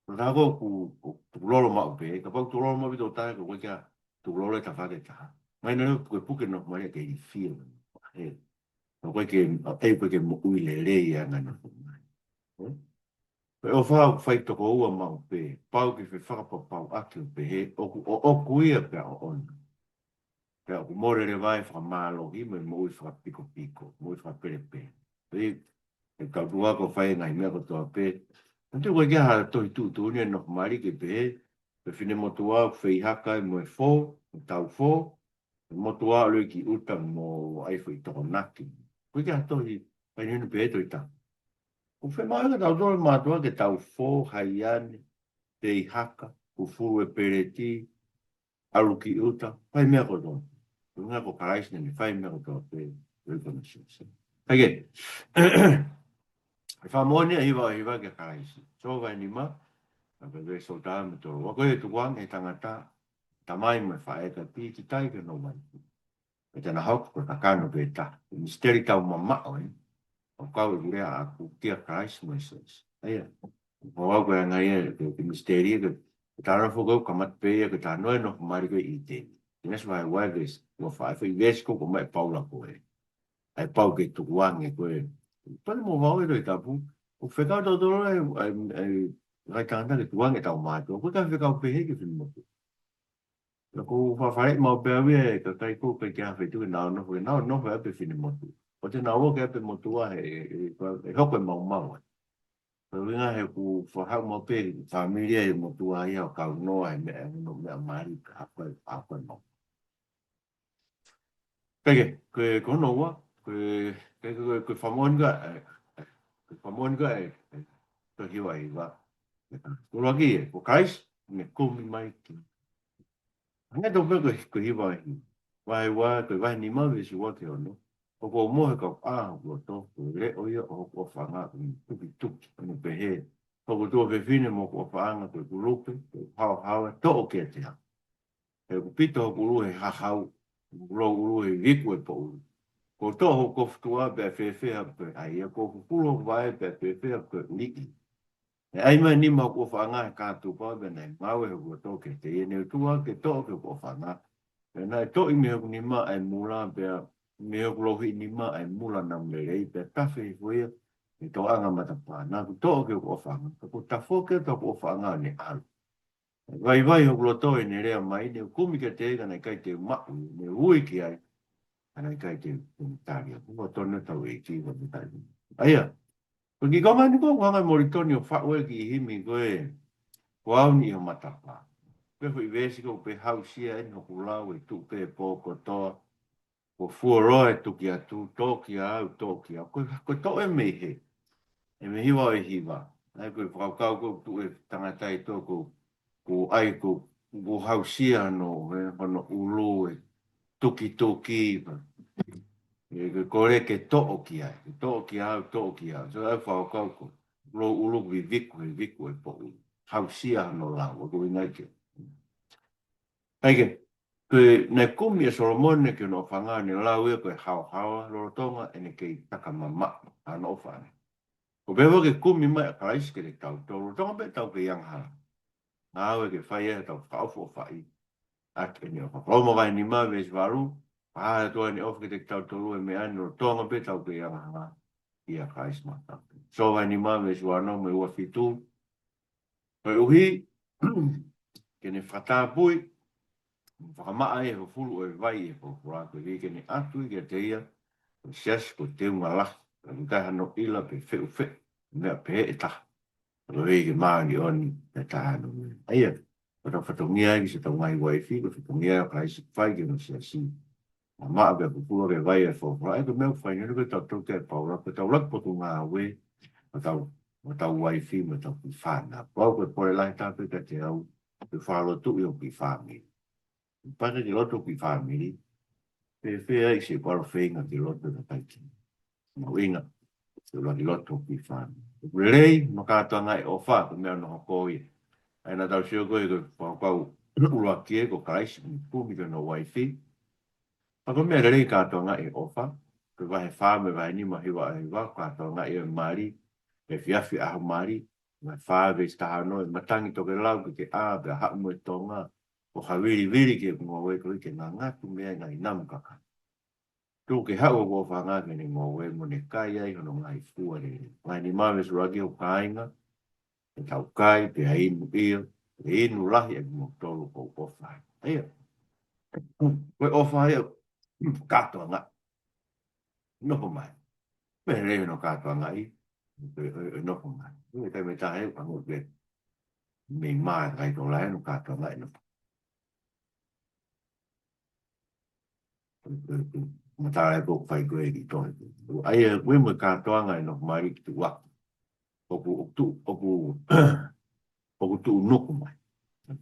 Toko taha ʻoku, ʻoku tukulolo maʻu pē, kapau tukulolo maʻu pē toko taha, ʻoku ʻikai ke tukulolo e tafaʻaki ʻe taha. Mahino leva ʻoku pukepuke nofo mali ʻa e ilifia, manavahē. ʻOku ʻikai ke, ʻoku ʻikai ke moʻui lelei ʻa e ngaahi nofo mali. Ē? Ko e ʻofa ʻoku fai toko ua maʻu pē, pau ke fefakapapauʻaki ʻo pehē, ʻoku ʻoʻoku ia pea ʻoʻona. Pea ʻoku mole leva e fakamālohi mo e moʻui fakapikopiko, moʻui fakapelepele. Pea ʻi he kau tuʻa ko e fai e ngaahi meʻa kotoa pē. Naʻe ʻikai ke ʻi ai ha tohi tuʻutuʻuni ʻo e nofo mali ke pehē, ko e finemotuʻa ʻoku feihaka ai mo e fō, mo e taufō, mo e motuʻa ʻoku ʻalu ki ʻuta mo ʻai foʻi tokonaki. ʻOku ʻikai ke ʻi ai ha tohi, ʻikai ke ʻi ai ha tohi pehē ʻe taha. ʻOku fiemaʻu ʻe kitautolu mātuʻa ke tau fō, haiane, feihaka, fufulu e peleti, ʻalu ki ʻuta, fai meʻa kotoa. Ko e ʻuhinga ko Kalaisi naʻa ne fai meʻa kotoa pē, ʻo ʻikai ko e nasi. Kae kehe, ʻe fakamoʻoni ʻa e hiva ʻo e hiva kia Kalaisi. Sō vahe nima, ka pehē sō tā me tolo. Ko e tukuange ʻe he tangata, tamai mo e faʻē kae pīkitai ki hono uaifi. Pea te na hoko ko e kakano pē taha. Ko e misiteli tau mamaʻo ē. ʻOku kau e lea ʻaku kia Kalaisi mo e siasi. ʻA ia. ʻOku ou ko e anga ia, ko e, ko e misiteli, ko e, ko e talanoa foki ʻoku kamata pē ia, ko e talanoa e nofo mali ko ē ʻi ʻĪteni. Kenese vahe ua veesi ua fā, foʻi veesi ko ē ʻoku ʻomai ʻe Paula ko ē. ʻA e pau ke tukuange ko ē. Pea mo vau e Tohi Tapu. ʻOku fekau tautolu e, e, e, ngaahi tangata ke tukuange ʻetau mātuʻa. ʻOku ʻikai fekau pehē ki he finemotuʻa. Naʻa ku fafai maʻu pē au ia e kakai ko ē ʻikai ke ʻi ai ha feituʻu ke nau nofo, ke nau nofo ʻi ʻapi e finemotuʻa. ʻOua te nau ō ki ʻapi e motuʻa he, he, he, he hoko e maumau ai. Ko e ʻuhinga he ʻoku faʻa haʻu maʻu pē fāmili ʻa e motuʻa ia ʻo kaunoa he meʻa, he meʻa mali ka hako e, hako e maumau. Kae kehe, ko e, ko hono ua, ko e, ko e, ko e, ko e fakamoʻoni ko ē, ē, ē, ko e fakamoʻoni ko ē, ē, ē, tohi hiva hiva. Ko e ʻuluaki ē, ko Kalaisi, ne kumi mai ki Hangē tofu pē ko e, ko e hiva ʻi he vahe ua, ko e vahe nima veesi ua ki he ono. ʻOku ou mohe kau ʻā hoku loto, ko e leʻo ia ʻo hoku ʻofaʻanga ʻoku ne tukituki, ʻo ne pehē, Hoku tuofefine mo hoku ʻofaʻanga ko e kulupe, ko e haohaoa, toʻo kiate au. He ʻoku pito hoku ʻulu he hahau, hoku louʻulu he iviku e poʻuli. Kuo u toʻo hoku kofutuʻa pea fēfē ʻa e ʻai, kuo u fufulu hoku vaʻe pea fēfē ʻa e ʻuliʻi. ʻE ʻai mai e nima hoku ʻofaʻanga he kātupa, pea naʻe ngāue hoku loto kiate ia. Ne u tuʻu ke toʻo ki hoku ʻofaʻanga. Pea naʻe toʻi mei hoku nima ʻa e mula, pea mei hoku louhiʻi nima ʻa e mula namu lelei, pea tafe hifo ia ʻi he toʻoʻanga matapā. Naʻa ku toʻo ki hoku ʻofaʻanga, ka kuo tafoki atu hoku ʻofaʻanga ʻo ne ʻalu. Vaivai hoku loto ʻi heʻene lea mai, ne u kumi kiate ia ka naʻe ʻikai te u maʻu, ne u ui ki ai, ka naʻe ʻikai te u tali. Ko e tonu ʻetau ʻEiki, ko e tali. ʻA ia, ko e kiʻi konga eni ko ē ʻoku hanga ʻe Molitoni ʻo faʻu e kiʻi himi ko ē, Ko au ni ʻi ho matapā. Pea foʻi veesi ko ē pē, Haʻusia eni hoku lau ʻe tuʻu pē pō kotoa. Kuo fuoloa e tuki atu, toki au, toki au. Ko e, ko e toʻo e mei he. E mei hiva ʻo e hiva. ʻA ia ko e fakakaukau ko ē ʻoku tuʻu e tangata ʻi tuʻa ko ē, ko e ʻai ko ē, kuo haʻusia hono, ē, hono ʻulu ʻe tukituki pē. ʻE, ko e kole ke toʻo ki ai, ke toʻo ki au, toʻo ki au. So, ʻa e fakakaukau ko ē. Louʻulu viviku he viku ʻo e poʻuli. Hausia hono lau, ʻoku ʻuhinga ia ki ai. ʻAi ke, ko e, naʻe kumi ʻe Solomone ki hono ʻofaʻanga ʻo ne lau ia ko e haohaoa lolotonga ʻene kei takamamaʻo hono ʻofaʻanga. Ko e pehē ke kumi mai ʻa Kalaisi kiate kitautolu, lolotonga pē ʻetau kei angahala. Ngāue ke fai ai ʻetau fakaʻofoʻofaʻi ʻaki ʻene ʻofa. Loma vahe nima veesi valu, pehē atu ʻene ʻofa kiate kitautolu ʻi he meʻa ni, lolotonga pē ʻetau kei angahala ʻia Kalaisi maʻatautolu. Sō vahe nima veesi ua ono mo e ua fitu, koeʻuhi ke ne fakatapui, fakamaʻa ʻi he fufulu ʻo e vai ʻi he folofola, koeʻuhi ke ne ʻatu ia kiate ia ʻa e siasi ko e teunga lahi, ʻoku ʻikai hano ʻila pe feʻufeʻu meʻa pehē ʻe taha, koeʻuhi ke māʻoniʻoni ʻa e taha noa. ʻA ia, ko ʻetau fatongia ia ki siʻetau ngaahi uaifi, ko e fatongia ia ʻo Kalaisi ʻoku fai ki hono siasi. Naʻe maʻa pea fufulu ʻaki e vai ʻa e folofola. ʻA ia ko e meʻa ʻoku fai ni ko ʻetau tautea ʻe Paula, ko ʻetau ʻuluaki potungāue, ko ʻetau, ko ʻetau uaifi mo ʻetau kiʻi fānau. Pau ko e pole lahi taha pē kiate au, ke fakalotuʻi hoku kiʻi fāmili. Pea ke lotu hoku kiʻi fāmili, pea fēfē ai siʻi kolo feinga ke lotu ʻe kakai ki. Mahuʻinga ke ʻuluaki lotu hoku kiʻi fāmili. ʻOku lelei hono kātoangaʻi e ʻofa, ko e meʻa hono hoko ia. ʻA ia naʻa tau sio ko ē ko e fakakaukau ʻuluaki ē ko Kalaisi ʻoku ne kumi ki hono uaifi. Pea ko e meʻa lelei kātoangaʻi e ʻofa, ko e vahe fā mo e vahe nima ʻo Hiva ʻo e Hiva, kātoangaʻi e mali, efiafi ʻaho mali, vahe fā veesi taha ono, ʻe matangi tokelau ke ke ʻā, pea haʻu mo e tonga, ʻo havilivili ki he ngoue koeʻuhi ke ngangatu mei ai e ngaahi namu kakai. Tuku ke haʻu hoku ʻofaʻanga ki heʻene ngoue mo ne kai ai hono ngaahi fua lelei. Vahe nima veesi ʻuluaki, ʻoku kāinga, ʻe tau kai, pea inu ia, ʻe inu lahi ʻe kimoutolu ʻoku ou ʻofa ai. ʻA ia, ko e ʻofa ia, kātoanga. Nofo mai. Meʻa lelei hono kātoangaʻi, ʻo, ʻo, ʻo nofo mai. ʻOku ʻikai meʻa taha ʻe ʻamu pē mei mā e kai tō lahi hono kātoangaʻi nofo. Matala e pō fai ko ē ki tohi. ʻA ia, ko e mo e kātoanga e nofo mali ki tuʻa. ʻOku, ʻoku tuʻu, ʻoku, ʻoku tuʻunuku mai.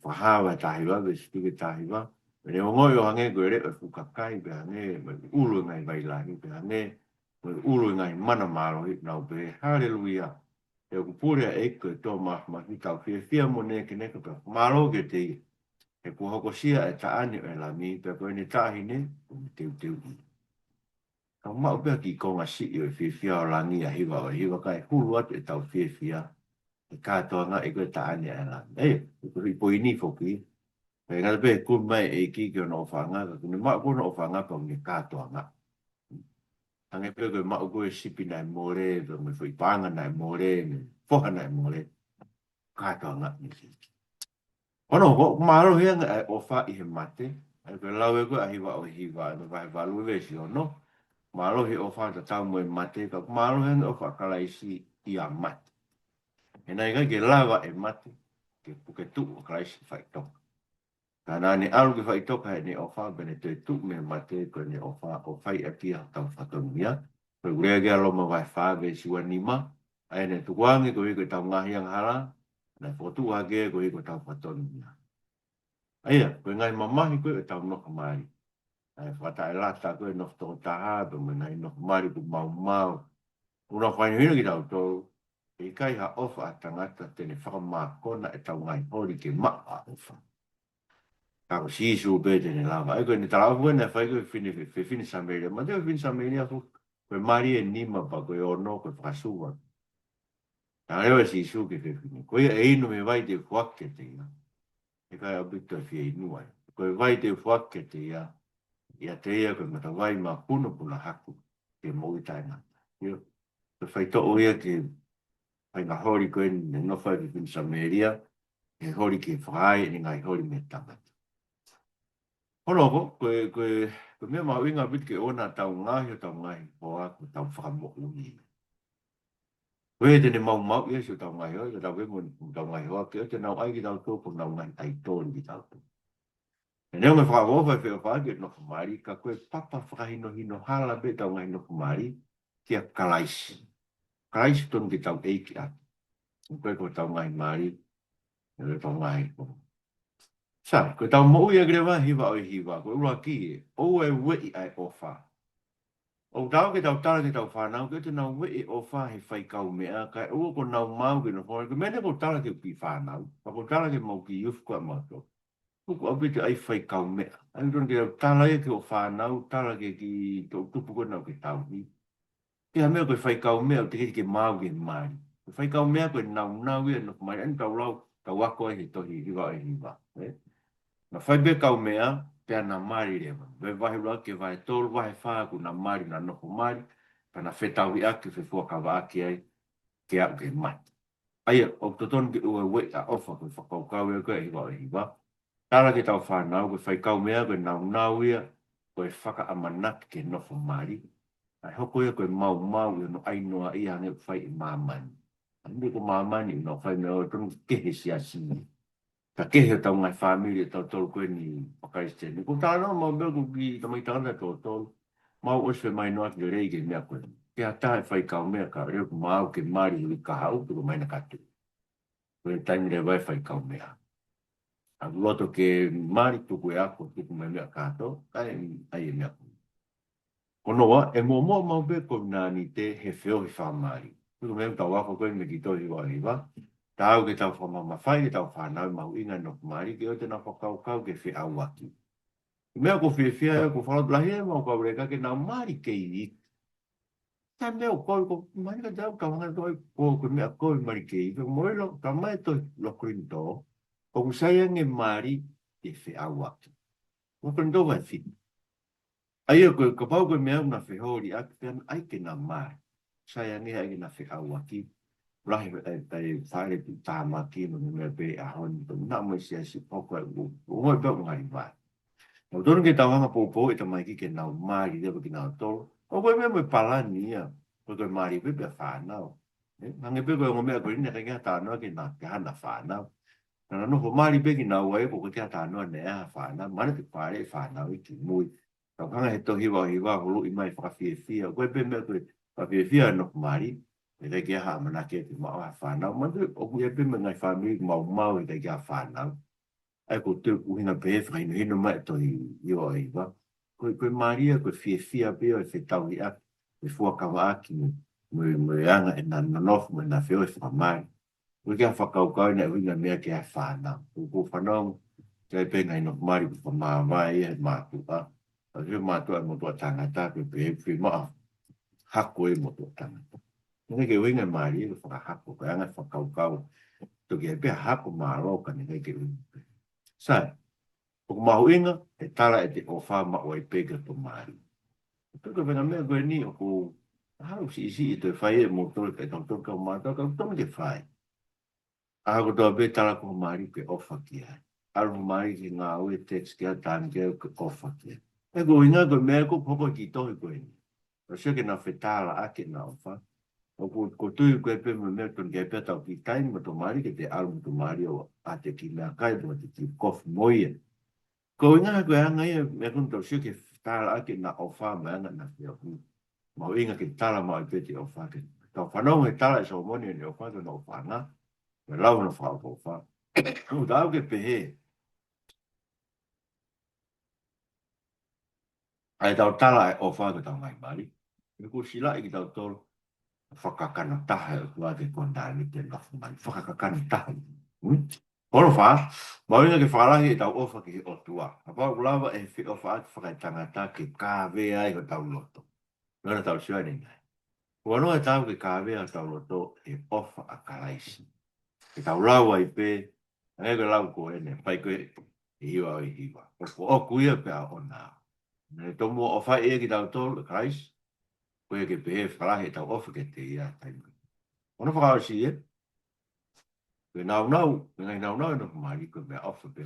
Fakahā vahe taha hiva, veesi fitu ki he taha hiva. Pea ne ongoʻi ʻo hangē ko e leʻo e fuʻu kakai, pea hangē mo e ʻulu e ngaahi vai lahi, pea hangē mo e ʻulu e ngaahi mana mālohi, nau pehē, Haleluia. He ʻoku pule ʻa e ʻEiki ko e Toa Māfimafi, tau fiefia mo nēkeneka pea fakamālō kiate ia. He kuo hokosia ʻa e taʻane ʻo e Lami, pea ko ʻene taʻahine, ʻoku ne teuteuʻi. Ka maʻu pē ha kiʻi konga siʻi ʻo e fiefia ʻo langi ʻa Hiva ʻo e Hiva kae hulu atu ʻetau fiefia, ʻi he kātoangaʻi ko ē e taʻane ʻa e Lami. ʻE, ko e kiʻi poini foki. Pea ʻikai ngata pē he kumi mai e ʻEiki ki hono ʻofaʻanga, ka kuo ne maʻu ko ē hono ʻofaʻanga pea kuo ne kātoanga. Hangē pē ko e maʻu ko ē e sipi naʻe mole, pea mo e foʻi paʻanga naʻe mole, mo e foha naʻe mole. Kātoanga ni siki. Ono, ko e mālohi ange ʻa e ʻofa ʻi he mate, ʻa ia ko e lau ē ko ē ʻa Hiva ʻo e Hiva, ʻa e vahe valu veesi ono, mālohi e ʻofa tatau mo e mate, ka mālohi ange e ʻofa ʻa Kalaisi ʻi he mate. He naʻe ʻikai ke lava e mate ke puke tuʻu ʻa Kalaisi faʻitoka. Ka naʻa ne ʻalu ki faʻitoka heʻene ʻofa, pea ne toe tuʻu mei he mate, ko ʻene ʻofa, ʻo fai ʻaki ia hotau fatongia. Ko e lea ki ai ʻa Loma vahe fā veesi ua nima, ʻa ia naʻe tukuange koeʻuhi ko ʻetau ngaahi angahala, naʻe fokotuʻu hake koeʻuhi ko hotau fatongia. ʻA ia, ko e ngaahi mamahi ko ē ʻetau nofo mali. ʻA ia fakataʻelata ko ē nofo tokotaha, pea mo e ngaahi nofo mali ʻoku maumau. ʻOku nau fakahinohino kitautolu, ʻe ʻikai ha ʻofa ʻa tangata te ne fakamākona ʻetau ngaahi holi ke maʻu ʻa e ʻofa. Ka ko Sīsū pē te ne lava. ʻA ia ko ʻene talaʻofa ko ē naʻe fai ko ē fefine, fe-, fefine Samēlia. Mahino ko e fefine Samēlia ko, ko e mali ʻe nima pea ko e ono ko e fakasuva. Naʻe lea ʻa Sīsū ki he fefine. Ko ia ʻe inu mei he vai te u foaki kiate ia, ʻe ʻikai ʻaupito fie inu ai. Ko e vai te u foaki kiate ia, ʻiate ia ko e matavai mapunopuna hake, ke moʻui taʻengata. ʻIo, ko e faitoʻo ia ki he faʻahinga holi ko eni naʻe nofo ai e fefine Samēlia, he holi ke fai ʻene ngaahi holi mei he tangata. Hono hoko, ko e, ko e, ko e meʻa mahuʻinga ʻaupito ke ʻoua naʻa tau ngaohi hotau ngaahi hoa ko hotau fakamoʻui. Ko e te ne maumauʻi ʻa siʻotau ngaahi hoa, ka tau pehē mo hotau ngaahi hoa, ke ʻoua te nau ʻai kitautolu ko honau ngaahi ʻaitoli kitautolu. He neongo e fakaʻofoʻofa e feʻofaʻaki e nofo mali, ka ko e papa fakahinohino hala pē ʻetau ngaahi nofo mali kia Kalaisi. Kalaisi tonu ke tau ʻeiki ʻaki. Ko e ko hotau ngaahi mali, ʻe tau ngaahi ko. Sai, ko ʻetau moʻui ʻaki leva Hiva ʻo e Hiva, ko e ʻuluaki ē, ʻoua ʻe ueʻi ʻa e ʻofa. ʻOku taau ke tau tala ki heʻetau fānau, ke ʻoua te nau ueʻi e ʻofa he faikaumeʻa, kae ʻoua kuo nau maau ke nofo mali. Ko e meʻa eni ʻoku ou tala ki he kiʻi fānau, pea ʻoku ou tala ki he mau kiʻi youth ko ē ʻamautolu. ʻOku ʻaupito ʻa e faikaumeʻa. ʻA ia ʻoku totonu ke tau tala ia ki hoʻo fānau, tala ki he kiʻi toʻutupu ko ē naʻa ke tauhi. Pea meʻa ko e faikaumeʻa ʻoku teʻeki ke maau ke mali. Ko e faikaumeʻa ko e naunau ia ʻo e nofo mali, ʻa ia ʻoku tau lau, tau ako ai he tohi hiva ʻe hiva. Ē? Naʻe fai pē kaumeʻa, pea na mali leva. Pea vahe ʻuluaki ki he vahe tolu, vahe fā kuo na mali, na nofo mali, pea na fetauhiʻaki, fefuakavaʻaki ai, ke aʻu ki he mate. ʻA ia, ʻoku totonu ke ʻoua ʻe ueʻi ʻa e ʻofa, ko e fakakaukau ia ko ē ʻa e hiva ʻe hiva. Tala ki heʻetau fānau, ko e faikaumeʻa, ko e naunau ia, ko e fakaʻamanaki ke nofo mali. ʻA e hoko ia ko e maumau ia ʻo e ʻai noa ia hangē ʻoku fai ʻe māmani. Hangē ko māmani, ʻoku nau fai meʻa ʻoku totonu ke kehe siasi. Ka kehe hotau ngaahi fāmili ʻatautolu ko eni faka-Kalisitiane. Ko e talanoa maʻu pē ʻeku kiʻi tamaiki tangata ʻe tolu tolu. Mau ʻosi femahinoʻaki lelei ki he meʻa ko ē. Ke ʻatā e faikaumeʻa ka leo ʻoku maau ke mali he uike kahaʻu pe ko e māhina ka tuʻu. Ko e taimi leva e faikaumeʻa. ʻOku loto ke mali tuku e ako, tuku mai e meʻa kātoa, kae ʻai e meʻa ko ē. Ko hono ua, ʻe muʻomuʻa maʻu pē ʻa e kovinānite he feohi fakamali. Tuku meʻa ʻoku tau ako ko ē mei he kiʻi tohi hiva ʻe hiva. Taau ke tau fakamamafaʻi, ke tau fānau mahuʻinga ʻa e nofo mali, ke ʻoua te nau fakakaukau ke feʻauaki. Meʻa ʻoku ou fiefia ai, ʻoku ou fakalotolahi ai ʻemau kau leka ke nau mali kei iiki. Taimi ʻoku ou, ʻoku ou mali ka tau kau hanga toe ko, ko e meʻa ko e mali kei iiki. Mo ilo, ka mai to lo Kolinitō, ʻoku sai ange mali ʻe feʻauaki. Lo Kolinitō vahe fitu. ʻA ia ko e kapau ko e meʻa ʻoku na feholiʻaki pea ʻai ke na mali. Sai ange ʻai ke na feʻauaki. Lahi e, e fale tuʻutāmaki mo e meʻa pē ʻaho ni, naʻa mo e siasi poko e u, u ngoi pē ʻoku ngali vai. ʻOku totonu ke tau hanga poupou e tamaiki ke nau mali leva kinautolu. ʻOku ʻi ai pē mo e palani ia, ko e mali pē pea fānau. Ē, hangē pē ko e ongo meʻa ko eni naʻe ʻikai ke talanoa ke na, ke hana fānau. Naʻa na nofo mali pē kinaua ia, ʻoku ʻikai ke talanoa naʻe ʻi ai ha fānau, mana te pale e fānau ʻi ki mui. Ka ʻoku hanga he tohi hiva ʻe hiva ʻo huluʻi mai fakafiefia. Ko e pē meʻa ko e fakafiefia ʻa e nofo mali, ʻe ʻikai ke ʻi ai ha ʻamanaki ke maʻu ha fānau. Manatuʻi, ʻoku ʻi ai pē mo e ngaahi fāmili ʻoku maumau he ʻikai ke ʻi ai ha fānau. ʻA ia ʻoku ou tui ʻoku ʻuhinga pē he fakahinohino mai e tohi hiva ʻe hiva. Ko e, ko e mali ia, ko e fiefia pē ʻo e fetauhiʻaki, fefuakavaʻaki mo, mo, mo e anga ʻena nonofo mo ʻena feohi fakamali. ʻOku ʻikai ke fakakaukau ʻena ʻuhinga meʻa ke ʻi ai ha fānau. ʻOku ou fanongo, ʻoku ʻi ai pē ngaahi nofo mali ʻoku fakamāvae ia he mātuʻa. ʻA ia he mātuʻa e motuʻa tangata, ko e pehē fiemaʻu hako e motuʻa tangata. Naʻe ʻikai ke ʻuhinga e mali ia ke fakahako, ko e anga e fakakaukau. Toki ʻi ai pē ha hako mālō ka naʻe ʻikai ke ʻuhinga pē. Sai, ʻoku mahuʻinga, ʻe tala ʻete ʻofa maʻu ai pē ki hoto mali. Pea ko e faʻahinga meʻa ko eni ʻoku, ʻa e haʻu siʻisiʻi ʻe toe fai ʻe moutolu, ʻe kau tolu kau mātuʻa, ka ʻoku totonu ke fai. ʻAho kotoa pē tala ki ho mali ke ʻofa ki ai. ʻAlu ho mali ki he ngāue, text ki ai, taimi ki ai ke ʻofa ki ai. Ē, ko e ʻuhinga ko e meʻa ʻoku hoko ʻi he kiʻi tohi ko eni. Tau sio ke na fetalaʻaki ʻena ʻofa. ʻOku, ʻoku ou tui ko e pē mo e meʻa totonu ke ʻi ai pē ʻetau kiʻi taimi mo hoto mali ke te ʻalu mo hoto mali ʻo ʻoatu e kiʻi meʻakai mo ʻoatu e kiʻi kofu mo ia. Ko e ʻuhinga ko e anga ia, meʻa ko eni tau sio ke fetalaʻaki ʻena ʻofa mo e anga ʻena feohi. Mahuʻinga ke tala maʻu ai pē ʻete ʻofa ke. Tau fanongo he tala ʻe Solomone ʻene ʻofa ki hono ʻofaʻanga. Mo e lau hono fakaʻofoʻofa. ʻOku taau ke pehē. ʻA ʻetau tala e ʻofa ki hotau ngaahi mali. ʻOku silaʻi kitautolu. Fakakakano taha e ʻOtua ke konā ni te nofo mali. Fakakakano taha. Hmm? Ko hono fā, mahuʻinga ke fakalahi ʻetau ʻofa ki he ʻOtua. Kapau ʻoku lava e feʻofaʻaki fakaetangata ke kāvea ai hotau loto. Naʻa tau sio ai ʻanenai. Ko hono ʻe taau ke kāvea hotau loto ʻe he ʻofa ʻa Kalaisi. Ke tau lau ai pē, hangē ko e lau ko eni, fai ko ē ʻe hiva ʻe hiva. ʻOku, ʻoku ia pē ʻa ʻona. Naʻe tomuʻa ʻofa ʻe ia kitautolu ʻe Kalaisi, ko ia ke pehē fakalahi ʻetau ʻofa kiate ia taimi. Ko hono fakaʻosi ē, ko e naunau, ko e ngaahi naunau ʻo e nofo mali, ko e meʻaʻofa pē.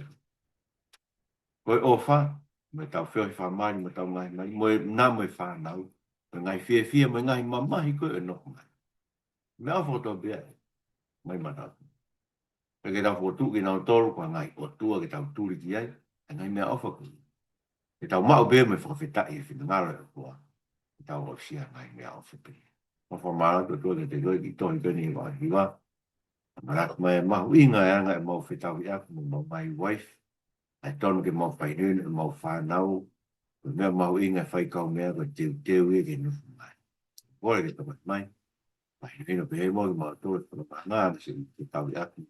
Ko e ʻofa, mo ʻetau feohi fakamali, mo ʻetau ngaahi mali, mo e, naʻa mo e fānau, mo e ngaahi fiefia, mo e ngaahi mamahi ko ē ʻo e nofo mali. Meʻaʻofa kotoa pē ʻa e, mai matau. Pea ke tau fokotuʻu kinautolu ko e ngaahi ʻotua ke tau tuli ki ai, ʻa e ngaahi meʻaʻofa ko ē. Ke tau maʻu pē mo e fakafetaʻi he finangalo ʻo e ʻOtua. Ke tau aʻusia e ngaahi meʻaʻofa pē. Mau fakamālō atu ʻOtua kiate koe, kiʻi tohi ko eni hiva ʻe hiva. Manatu mai mahuʻinga e anga ʻemau fetauhiʻaki mo homau ngaahi uaifi. ʻA e tonu ke mau fai ʻeni, ʻemau fānau. Ko e meʻa mahuʻinga e fai kaumeʻa ko e teuteu ia ke nofo mai. Kole ke tokoni mai. Mahinohino pē he moʻoni mautolu e fakamāmani, se ke tau i aku.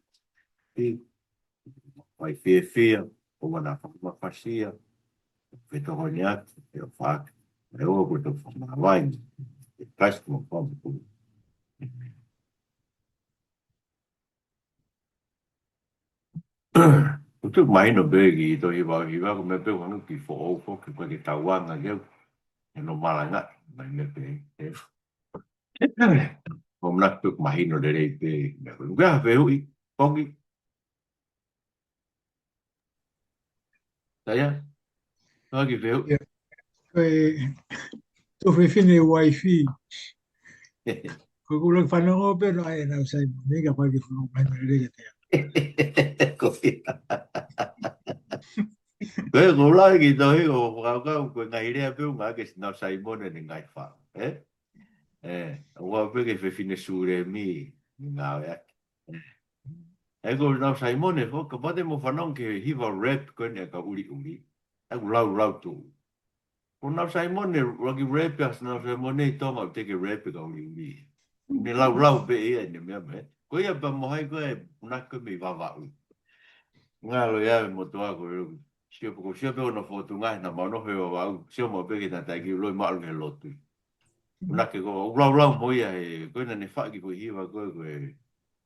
Fai fiefia, ʻoua naʻa fakamafasia, fetokoniʻaki, ʻe ʻofa ʻaki. ʻE ʻoua kuo tau fakamāvae, ʻe Kalaisi mo Fakamoʻui. ʻOku ou tui mahino pē ki he tohi Hiva, Hiva ko e meʻa pē ʻoku hangē ki foʻou foki, ko e ke tau anga ke au, ʻe no malanga, mai meʻa pē, ē. ʻOku ou manatu pē ʻoku mahino lelei pē, meʻa ko e. Ko e hā fehuʻi, Poki? Taia? Hā ki fehuʻi? Ia. Ko e tuofefine uaifi. Ko e kula fanongo pē no ai nau sai mo. Nei ka pai ke fanongo mai mo lelei ka te. Ko ia. Ko e kula ki tohi ʻo fakakaukau, ko e ngaahi lea pē ʻoku ngāueʻaki ʻe Nau Saimone ʻene ngaahi fā. Ē? Ē, ʻoua pē ke fefine Sulemi, ngāueʻaki. ʻE ko Nau Saimone, foki, kapau te mou fanongo ki he hiva rap ko eni ʻa e kau ʻuliʻuli. ʻE ʻoku laulau tuʻu. Ko Nau Saimone, ʻuluaki rap ʻa Nau Saimone ʻi Tonga ʻoku teʻeki rap e kau ʻuliʻuli. Ne laulau pē ia ʻene meʻa mai. Ko ia pea mo hai ko e punake mei Vavaʻu. Ngalo ia e motuʻa ko e sio pē, ko sio pē ʻo nofo atu ngaahi na mau nofo he Vavaʻu. Sio mau pē ke na taiki loi malu he lotu. Punake ko, ʻoku laulau mo ia he, ko ena ne faʻa ki ko e hiva ko e, ko e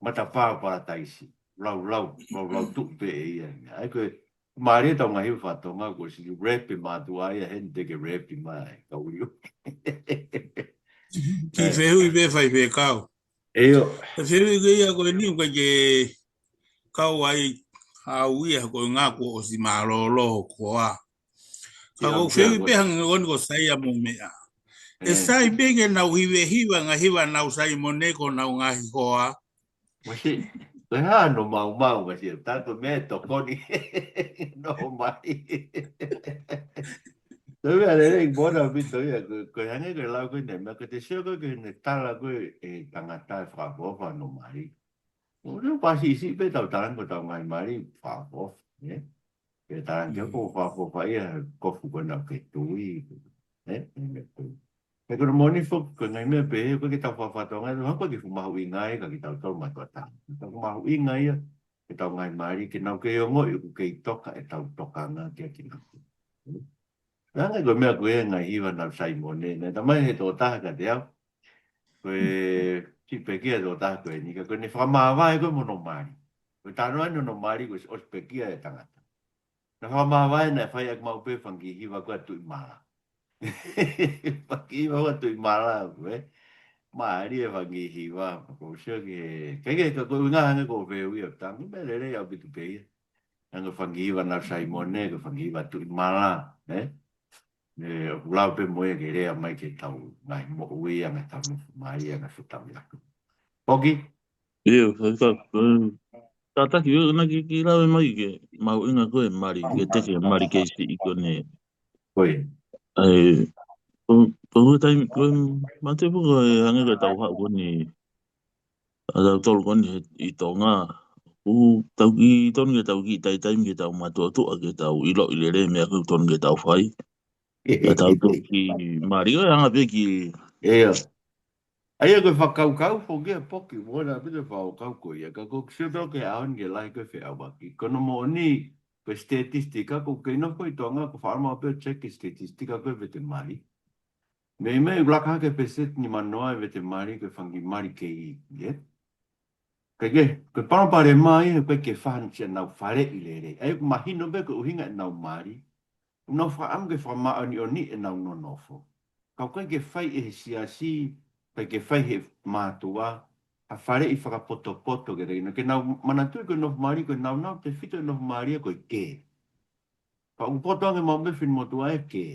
Matapā Palataisi. Laulau, laulau tuʻu pē ʻe ia. ʻA ia ko e, mālie ʻetau ngaahi hiva faka-Tonga ko e siki rap e mātuʻa ia he ne teʻeki rap mai, kau ʻuliʻuli. Ki fehuʻi pē fai fekau. ʻIo. Ko e fehuʻi ko ia ko eni ʻoku ʻikai ke kau ai au ia ko e ngaahi kuo ʻosi mālōlō ko ā. Ka ʻoku ou fehuʻi pē hangē ko eni ko Saia mo meʻa. ʻE sai pē ke nau hivehiva ngaahi hiva Nau Saimone ko honau ngaahi hoa. Masi, ko e hā hono maumau masi, ʻe tā ko e meʻa ʻe tokoni. Nofo mai. Ko e meʻa lelei ʻoku ou ʻamanaki pē ia, ko, ko e hangē ko e lau ko eni, meʻa ko e te sio ko e ke ne tala ko e tangata ʻe fakaʻofoʻofa hono mali. ʻO leo pasi isi pē tau talanga ko ʻetau ngaahi mali fakaʻofoʻofa, ē? Pea talanga ko e fakaʻofoʻofa ia he kofu ko ena ke tui, ē? He ko e moʻoni foki ko e ngaahi meʻa pehē, ʻoku ʻikai ke tau fakatonga, ʻoku ʻikai ke fuʻu mahuʻinga ia kia kitautolu mātuʻa taha. Tau mahuʻinga ia, ke tau ngaahi mali, ke nau kei ongoʻi ʻoku kei toka ʻetau tokanga kia kinautolu. Hangē ko e meʻa ko e ngaahi hiva Nau Saimone, naʻe talamai he tokotaha kiate au. Ko e siʻi pekia e tokotaha ko eni, ka ko ʻene fakamāvae ko e mo hono mali. Ko e talanoa eni hono mali ko e ʻosi pekia e tangata. Naʻe fakamāvae naʻe fai ʻaki maʻu pē fanga kiʻi hiva ko e Tuʻi Mala. Fanga kiʻi hiva ko e Tuʻi Mala ko e. Mālie e fanga kiʻi hiva, ko e sio ki he. Ke ke, ka ko e ʻuhinga hangē ko e fehuʻi ia, tangi meʻa lelei ʻaupito pē ia. Hangē fanga kiʻi hiva Nau Saimone, ko e fanga kiʻi hiva Tuʻi Mala, ē? ʻE, ʻoku lau pē mo ia ke lea mai ki heʻetau ngaahi moʻui, anga ʻetau nofo mai, anga ʻetau tau ia. Poki? ʻIo, ka, ka, ka, tataki, ʻio, naʻa ke, ke lave mai ke mahuʻinga ko e mali, ke teke mali kei siʻi ko eni. Ko e. ʻAi, ko, ko e taimi, ko e mate pē ko e hangē ko e tau haʻu ko eni. ʻA tautolu ko eni he, ʻi Tonga. ʻOku tau kiʻi tonu ke tau kiʻi taitaimi ke tau matuʻotuʻa ke tau ʻiloʻi lelei e meʻa ko ē ʻoku tonu ke tau fai. Ka tau toki mali ʻo e anga pē ki. ʻIo. ʻA ia ko e fakakaukau foki ʻa Poki, mo na pita fakakaukau ko ia. Ka ko e sio pē au ki he ʻaho ni ke lahi ko e feʻauaki. Ko hono moʻoni, ko e statistika, ʻoku kei nofo ʻi Tonga, ʻoku ou faʻa ʻalu maʻu pē ʻo check e statistika ko e vete mali. Meimei ʻoku laka hake peseti nimanoa e vete mali ko e fanga kiʻi mali kei iiki, ē? Ka ke, ko e palopalema ia, ko e ke fahanu sia nau faleʻi lelei. ʻA ia ʻoku mahino pē ko e ʻuhinga ʻenau mali. ʻOku nau fakaʻamu ke fakamāʻoniʻoniʻi ʻenau nonofo. Ka ʻoku ʻikai ke fai ʻe he siasi, ʻikai ke fai ʻe he mātuʻa, ha faleʻi fakapotopoto ke te ina. Ke nau manatuʻi ko e nofo mali, ko e nāunau tefito e nofo mali ia ko e kē. Pea ʻoku poto ange maʻu pē finemotuʻa e kē.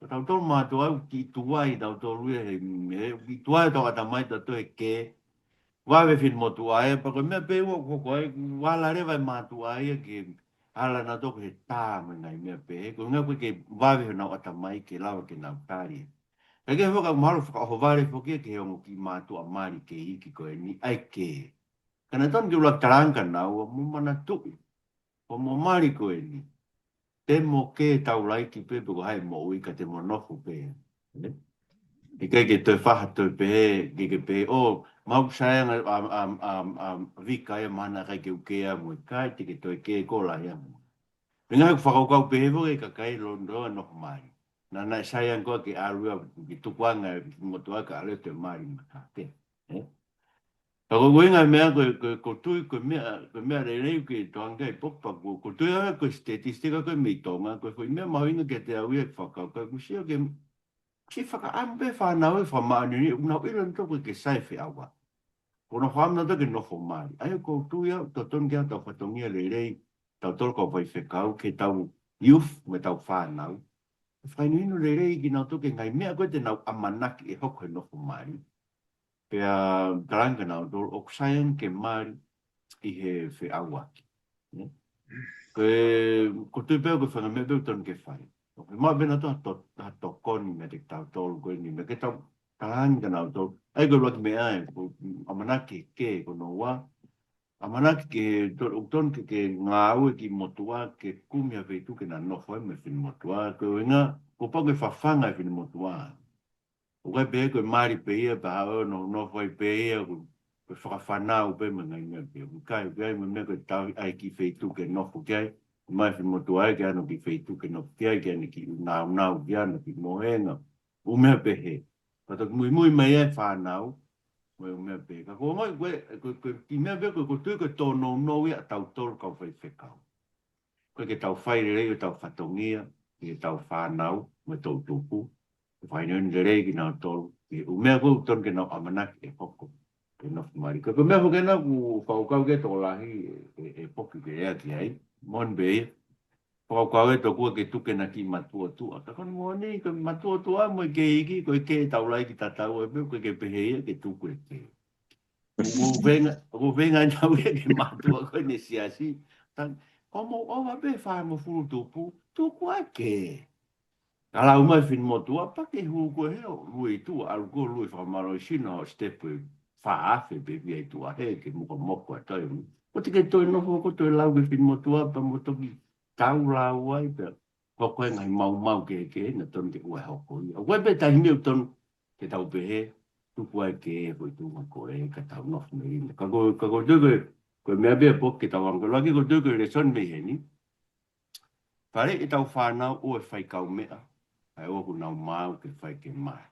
Ko tautolu mātuʻa ʻoku kiʻi tuai tautolu ia he, he kiʻi tuai tau ʻatamai tautolu he kē. Vave finemotuʻa e, pea ko e meʻa pē ʻoku hoko ai, ʻoku ala leva e mātuʻa ia ke ala nautolu he tā mo e ngaahi meʻa pehē. Ko e ʻuhinga ko e ke vave honau ʻatamai ke lava ke nau tali. Ka ke foki ʻoku mahalo fakaʻohovale foki ia ki he ongo kiʻi mātuʻa mali kei iiki ko eni ʻa e kē. Ka naʻe tonu ke ʻuluaki talanga kia naua mo manatuʻi. Ko hoʻomo mali ko eni. te mo ke taulaiki pē pe ko hai moʻui ka te mo nofo pē. ʻE? ʻIkai ke toe faha toe pehē, ke ke pehē, ʻo, mau sai anga a, a, a, a, vika ia mana kai ke ukea mo e kai te ke toe ke kola ia mo. Pea ngaahi fakakaukau pehē foki e kakai Londoa nofo mali. Naʻa naʻe sai ange koa ke ʻalu ia ke tukuange e motuʻa ka ʻalu ʻo toe mali matate. ʻE? Ka ko e ʻuhinga e meʻa ko, ko, ko tui ko e meʻa, ko e meʻa lelei ke toanga ai pokpa ko, ko tui anga ko e statistika ko e mei Tonga, ko e foʻi meʻa mahuʻinga ke te au ia ke fakakaukau, ko sio ke, si fakaʻamu pē fānau e fakamāʻoniʻoni, ʻoku nau ʻilo nautolu ko e ke sai feʻauaki. Ko nau fakaʻamu nautolu ke nofo mali. ʻA ia ko tui au, totonu ke ʻi ai hotau fatongia lelei, tautolu kau faifekau, ke tau youth, mo e tau fānau. Fakahinohino lelei kinautolu ki he ngaahi meʻa ko ē te nau ʻamanaki ʻe hoko he nofo mali. Pea talaange kia nautolu ʻoku sai ange ke mali ʻi he feʻauaki. Ne? Ko e, ko tui pē ko e faʻahinga meʻa pē ʻoku totonu ke fai. ʻOku fiemaʻu pē nautolu ha to-, ha tokoni meiate kitautolu ko eni, meʻa ke tau talaange kia nautolu. ʻA ia ko e ʻuluaki meʻa ē, ko e ʻamanaki ke ko noua. ʻAmanaki ke to-, ʻoku totonu ke, ke ngāue ki motuʻa, ke kumi ha feituʻu ke na nofo ai mo e finemotuʻa. Ko e ʻuhinga, kuo pau ke fafanga e finemotuʻa. ʻOku ʻikai pē ko e mali pē ia, pea haʻu ʻo nofo ai pē ia, ko, ko e fakafānau pē mo e ngaahi meʻa pē. ʻOku ʻikai, ʻoku ʻikai mo e meʻa ko e tau ai ki he feituʻu ke nofo ki ai, mai finemotuʻa ai ke ʻalu ki he feituʻu ke nofo ki ai, ke ʻalu ki ʻū nāunau, ke ʻalu ki mohenga, ʻū meʻa pehē. Ka toki muimui mai e fānau, mo e ʻū meʻa pehē. Ka ko e ongoʻi ko e, ko e, ko e kiʻi meʻa pē ko e, ko e tui ko e tōnounou ia ʻa tautolu kau faifekau. Ko e ke tau fai lelei ʻo tau fatongia, ke tau fānau, mo e toʻutupu. Ke fakahinohino lelei kinautolu, ke ʻū meʻa ko ē ʻoku totonu ke nau ʻamanaki ʻe hoko. Ke nofo mali. Ko e, ko e meʻa foki ena ʻoku fakakaukau ki ai e tokolahi ʻe, ʻe, ʻe poki ke ea ki ai. Moʻoni pē ia. Fakakaukau ē tokua ke tuku ena ki matuʻotuʻa. Ka ko e moʻoni, ko e matuʻotuʻa mo e kei iiki, ko e kei taulaiki tatau ai pē, ko e ke pehē ia ke tuku e kei. Ko e venga, ko e venga ʻenau ia ke mātuʻa ko eni siasi. Tan, ko mou ʻova pē fāngofulu tupu, tuku ake. Ka lau mai finemotuʻa, pea ke hū ko ē he ʻo lue ʻi tuʻa, ʻalu ko ē lue fakamālohisino, ʻo step ʻe fā afe pē via ʻi tuʻa he ke mokomoko ʻa e taimi. Ko e te ke toe nofo ko e toe lau ki he finemotuʻa, pea mo toki tau lau ai pē. Ko e ko e ngaahi maumau kehekehe naʻe totonu ke ʻoua ʻe hoko ia. ʻOku ʻi ai pē taimi ʻoku totonu ke tau pehē, tuku ai ke e ko e tuʻunga ko ē ka tau nofo mei ai. Ka ko, ka ko e tui ko e, ko e meʻa pē ʻe poki ke tau anga. Ko e ʻuluaki ko e tui ko e lēsoni mei heni. Faleʻi ʻetau fānau ʻo e fai kaumeʻa, ʻa ia ʻoku nau maau ke fai ke mahe.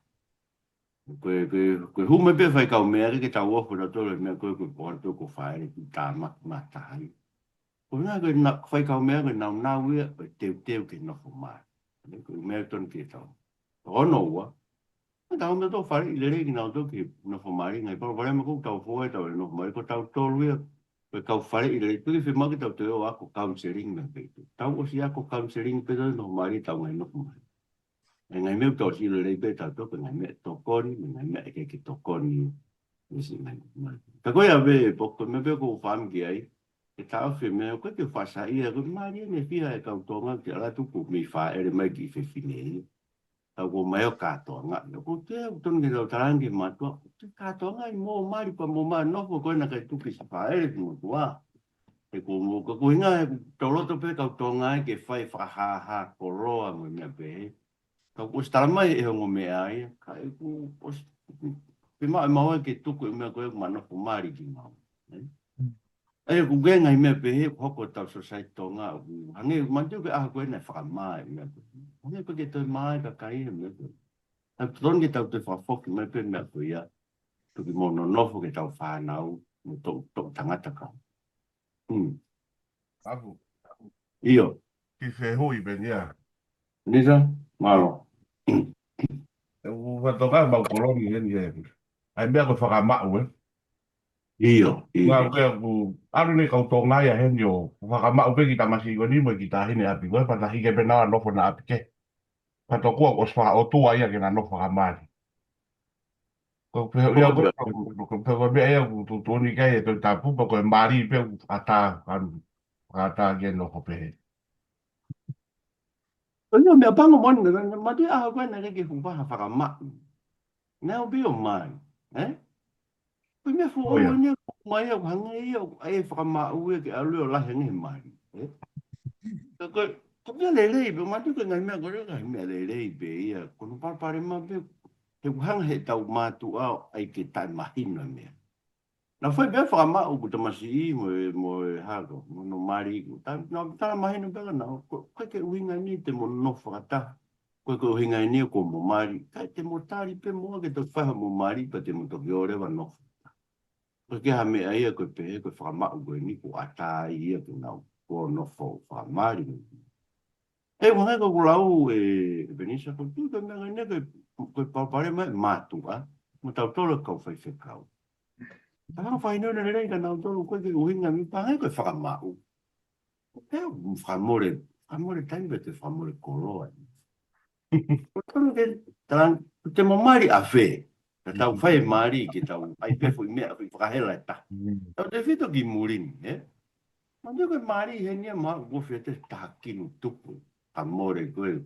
Ko e, ko e, ko e hū mai pē fai kaumeʻa ke, ke tau ofo nautolu e meʻa ko ē ko e poatu ko fāʻele ki tāmaki matahi. Ko e ngaahi ko e na-, fai kaumeʻa ko e nāunau ia, ko e teuteu ke nofo mali. Ko e meʻa totonu ke tau. Ko hono ua, ʻa tau meʻa tau faleʻi lelei kinautolu ke nofo mali, ngaahi palopalema ko ē ʻoku tau fou ai ʻetau nofo mali, ko tautolu ia, ko e kau faleʻi lelei, ko e fiemaʻu ke tau toe ō ʻo ako counseling mei he feituʻu. Tau ʻosi ako counseling pē tau nofo mali, tau ngaahi nofo mali. ʻE ngaahi meʻa ʻoku tau ʻosi ʻilo lelei pē tautolu, ko e ngaahi meʻa tokoni, mo e ngaahi meʻa ʻe ʻikai ke tokoni, mo e siʻi ngaahi meʻa. Ka ko ia pē, poko, meʻa pē ʻoku ou fakaʻamu ki ai, ʻe taʻofi e meʻa, ko e ke fasa ia, ko e mali ʻene fiha e kau Tonga, ke ala tuku mei fāʻele mai ki fefine ia. Tau ko mai ʻo kātoanga, ʻoku te, ʻoku totonu ke tau talaange ki he mātuʻa, ʻoku te kātoanga ʻi mo mali pea mo mā nofo ko ena kai tuku ki siʻi fāʻele ki motuʻa. He ko mo, ka ko e ʻuhinga, he ʻoku tau loto pē kau Tonga ē ke fai fakahāhā koloa mo e meʻa pehē. Ka kuo ʻosi tala mai e ongo meʻa ia, ka ʻoku ʻosi, fiemaʻu ʻe maua ke tuku e meʻa ko ē ʻoku ma nofo mali ki maua. ʻE? ʻA ia ʻoku ʻi ai e ngaahi meʻa pehē, ʻoku hoko ʻetau society Tonga, ʻoku hangē, manatu ki he ʻaho ko ē naʻe fakamā e meʻa ko ē. Hangē ʻoku ʻikai ke toe mā e kakai e meʻa ko ē. Ka totonu ke tau toe fakafoki mai pē meʻa ko ia, tuku mo nonofo ke tau fānau, mo toʻu, toʻu tangata kau. Hmm. Apu. ʻIo. Ki he hui pē ia. Nisa, mālō. ʻE u fatonga mau koloni heni he. ʻAi meʻa ko e fakamaʻu, ē? ʻIo, ʻio. Ngā ke aku, ʻalu ne kau Tonga ia heni ʻo fakamaʻu pē ki tamasiʻi ko eni mo e ki taʻahine ʻapi ko ē, pea na hiki pē na nofo na ʻapi kehe. Pea tokua ʻosi fakaʻotua ia ke na nofo fakamali. Ko e pehē ia ko e, ko e, ko e, ko e meʻa ia ʻoku tuʻutuʻuni ki ai e Tohi Tapu, pea ko e mali pē ʻoku ʻatā, ʻoku ʻatā ke nofo pehē. Ko ia meʻa pango moʻoni, ma te ʻaho ko ē naʻe ʻikai ke fuʻu faha fakamaʻu. Naʻe ʻo pio mai, ē? Ko e meʻa fuʻu ʻo ia. ʻOua ne, mai au hangē ia, ʻoku ʻai e fakamaʻu ia ke ʻalu ʻo lahi ange he mali, ē? Ka ko e, Ko e meʻa lelei pē, mātuʻa ko e ngaahi meʻa ko ē, ngaahi meʻa lelei pē ia, ko hono palopalema pē, he ʻoku hanga he tau mātuʻa ʻo ʻai ke taʻemahino e meʻa. Naʻa fai pē fakamaʻu ʻeku tamasiʻi mo e, mo e hako, mo hono mali, ko e ta-, naʻa ku tala mahino pē ka naʻa, ko, ko e ʻuhinga eni te mo nofo fakataha, ko e ʻuhinga eni ko mo mali, kae te mo tali pē mo ke toki fai hoʻomo mali, pea te mo toki ō leva ʻo nofo. Ko e ke ha meʻa ia ko e pehē, ko e fakamaʻu ko eni, ko e ʻatā ia ke nau ō ʻo nofo fakamali. ʻE, ʻuhinga ko ʻeku lau ē, ʻEpenisa, ko e tui ko e meʻa ko eni ko e, ko e palopalema e mātuʻa, mo tautolu kau faifekau. Ka hanga fai nō ne lelei ka nautolu ko e ke ʻuhinga mi panga ko e fakamaʻu. Pea ʻoku fakamole, fakamole taimi pea te fakamole koloa. Ko tonu ke talang, te mo mali ʻa fē. Ka tau fai e mali ke tau ʻai pē foʻi meʻa, foʻi fakahela ʻe taha. Tautefito ki muli ni, ē? Manatuʻi ko e mali heni ia ma ʻoku fie te taha kinu tupu. Ka mole ko e.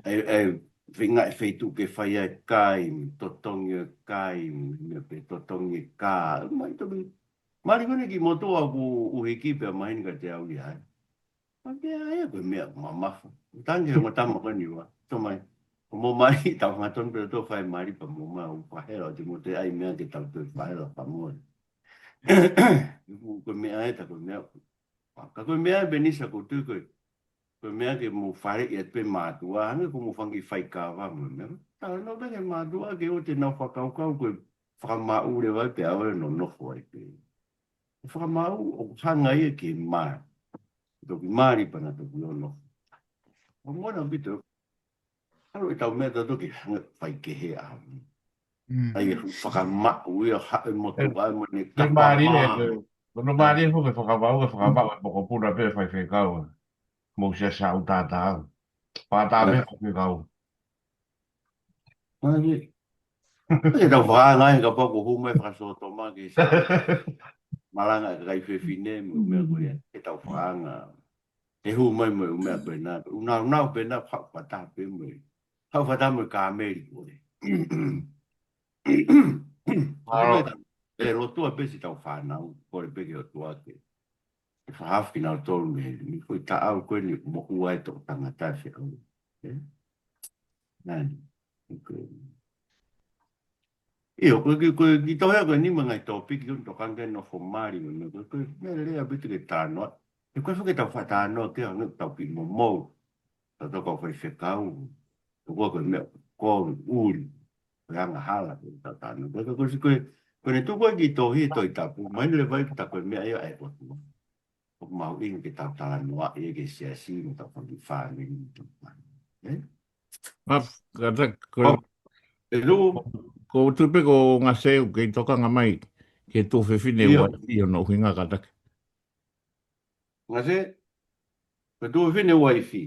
ʻE, ʻe, feinga e feituʻu ke fai ai e kai, totongi e kai, meʻa pē totongi e kā. Mai toki, mali ko eni ki motu ʻoku ʻuhiki pea mahino kiate au ia ai. Ka ke ai ko e meʻa mamafa. Tangi he mo tama ko eni ua. Tō mai. Ko mo mai tau hangatonu pē tō fai mali pea mo mai ʻo fakahela ʻo te mo te ʻai meʻa ke tau toe fakahela pea mo. Ko e meʻa e ta ko e meʻa. Ka ko e meʻa ʻEpenisa ko e tui ko e. Ko e meʻa ke mo faleʻi atu pē mātuʻa, hangē ko mo fanga kiʻi faikava mo e meʻa. Talanoa pē ki he mātuʻa ke ʻoua te nau fakakaukau ko e fakamaʻu leva ai pea ʻoua ʻe nonofo ai pē. Ko e fakamaʻu ʻoku hanga ia ke mali. Toki mali pea na toki ō ʻo nofo. ʻO mo na pito. ʻAlu e tau meʻa ta toki hanga fai kehe ʻa. ʻAi e fakamaʻu ia haʻu e motuʻa mo ne kapa mali e, ko no mali e ko e fakamaʻu, e fakamaʻu e mokopuna pē faifekau. Mo sia sa u tata. Pata pē faifekau. Mali. E tau fakaanga e kapau ko huma e fakasotoma ke sa. Malanga e kakai fefine mo e meʻa ko ia. E tau fakaanga. Te hū mai mo e ʻū meʻa pē na, ʻū naunau pē na, haʻu fakataha pē mo e. Haʻu fakataha mo e kāmeli ko ē. Mālō. Pea lotua pē siʻi tau fānau, kole pē ki he ʻOtua ke. Ke fakahaofi kinautolu mei, mei he foʻi taʻau ko eni moʻua e toʻu tangata ʻe feʻau. Ē? Nani. ʻIo, ko e kiʻi, ko e kiʻi tohi ko eni mo e ngaahi tōpiki ʻoku tokanga ki ai e nofo mali mo e meʻa ko e, ko e meʻa lelei ʻaupito ke talanoa. He ko e faka tau faʻa talanoa ki ai hangē ʻoku tau kiʻi momou. Tau tau kau faifekau. Tau kau ko e meʻa ko e ʻuli. Ko e angahala ko e tau talanoa. Ko e, ko e, ko e, ko ʻene tuku ai e kiʻi tohi, Tohi Tapu. Mahino leva ia kiate au ko e meʻa ia ʻa e ʻOtua. ʻOku mahuʻinga ke tau talanoaʻi ia ki he siasi mo tau fanga kiʻi fāmili mo tau fāmili. Ē? Pap, kātaki, ko, ʻe lu, ko u tui pē ko Ngase ʻoku kei tokanga mai ki he tuofefine ʻIo. Uaifi ʻo hono ʻuhinga kātaki. Ngase, ko e tuofefine uaifi.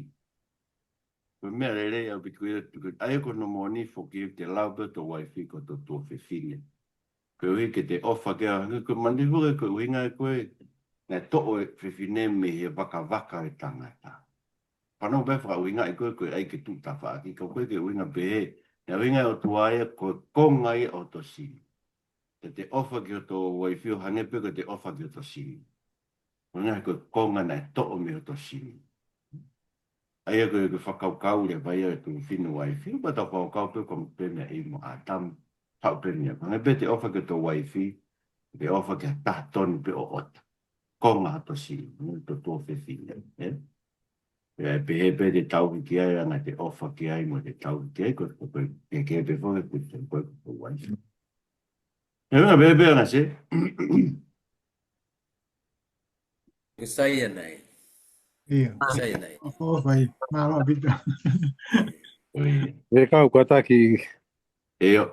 Ko e meʻa lelei ʻaupito ia, ko e, ʻa ia ko hono moʻoni foki ke lau pē hoto uaifi ko hoto tuofefine. Koeʻuhi ke te ʻofa ki ai, ko e mani foki ko e ʻuhinga ko e, naʻe toʻo e fefine mei he vakavaka e tangata. Pea nau pē fakaʻuhingaʻi koe, ko e ʻai ke tuʻu tafaʻaki, ka ko e ke ʻuhinga pehē, naʻe ʻuhinga e ʻOtua ia ko e konga ia ʻo hoto sino. Te te ʻofa ki hoto uaifi ʻo hangē pē ko e te ʻofa ki hoto sino. Ko e ngaahi ko e konga naʻe toʻo mei hoto sino. ʻA ia ko e, ko e fakakaukau leva ia ʻa e tuofefine uaifi, pea tau fakakaukau pē ko e pē meʻa ʻi mo ʻĀtama, haʻu pē meʻa. Ko e hangē pē te ʻofa ki hoto uaifi, te ʻofa ki ha taha tonu pē ʻo ʻota. Konga hoto sino, mo hoto tuofefine, ē? Pea pehē pē te tauhi ki ai, anga te ʻofa ki ai, mo te tauhi ki ai, ko, ko, ko, ke, ke pē foki, ko, ko, ko, ko uaifi. Ē, ngā pehē pē anga se. Ke sai anei. ʻIo. Sai anei. ʻO, ʻo, fai. Mālō ʻaupito. Ē kau kātaki. ʻIo.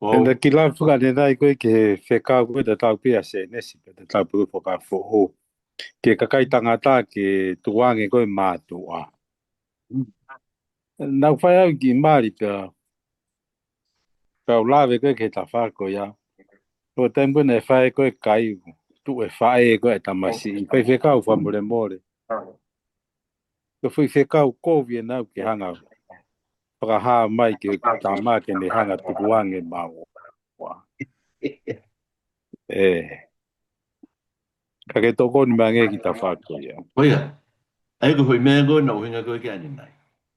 ʻO. ʻE na ki la fuka ne nai ko e ke fekau ko e ta tau pē ʻa Sēnesi, pea ta tau pē ʻo fakafoʻou. Ke kakai tangata ke tuange ko e mātuʻa. Nau fai au ki mali pea. Kau lave ko e ke ta fako ia. Ko e taimi ko e naʻe fai ko e kai, tuʻu e faʻē ko e tamasiʻi. Faifekau fakamolemole. Ko e foʻi fekau kovi ʻenau ke hanga. Fakahā mai ke tama ke ne hanga tukuange mau. Ē. Ka ke tokoni mai ange ki ta fako ia. ʻIo. He ko e foʻi meʻa ko ē naʻe ʻuhinga ko ē ki ai ʻanenai.